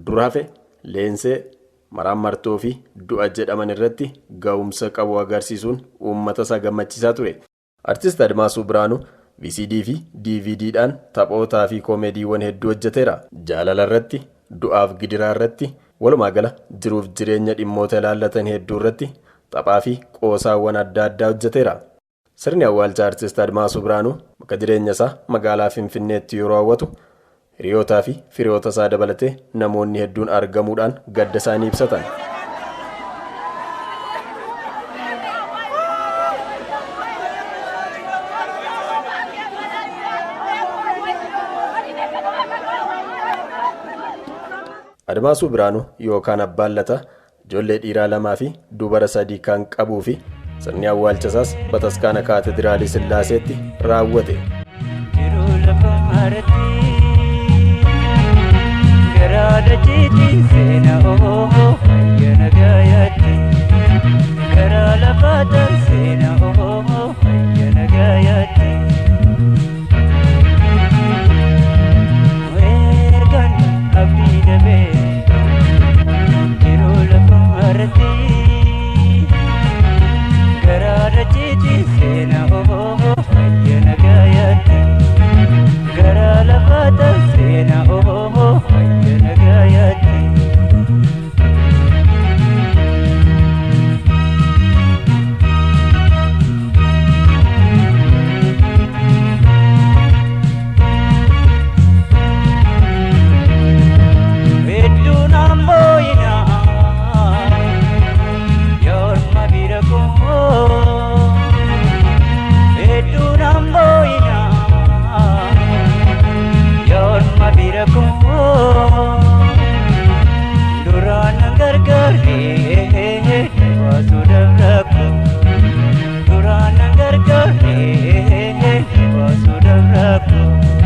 Durafe, Leensee, Maraan Martoo fi Du'a jedhaman irratti ga'umsa qabu agarsiisuun uummata isaa gammachiisaa ture. Artist Admaasuu Biraanuu VCD fi DVDdhaan taphootaa fi koomeediiwwan hedduu hojjeteera. Jaalala irratti, du'aaf gidiraa irratti, walumaa gala jiruuf jireenya dhimmoota ilaallatan hedduu irratti taphaa fi qoosaawwan adda addaa hojjeteera. Sirni awwaalcha Artist Admaasuu Biraanuu bakka jireenya isaa magaalaa Finfinneetti yeroo hawwatu hiriyootaa fi firiyoota isaa dabalatee namoonni hedduun argamuudhaan gadda isaanii ibsatan. Admaasuu Biraanuu yookaan Abbaan Lataa ijoollee dhiiraa 2 fi dubara 3 kan qabuu fi sirni awwaalcha isaas bataskaana Kaatedraalii Sillaaseetti raawwate.
Jiruu lafa maratti garaa dachiitiin seena oohoo fayyana gaayaatti. Garaa lafaataan seena oohoo fayyana gaayaatti. Ergaan abdii dabee jiruu lafa maratti garaa dachiitiin seena oohoo fayyana gaayaatti. Garaa lafaataan seena oohoo fayyana gaayaatti. Dabrakko.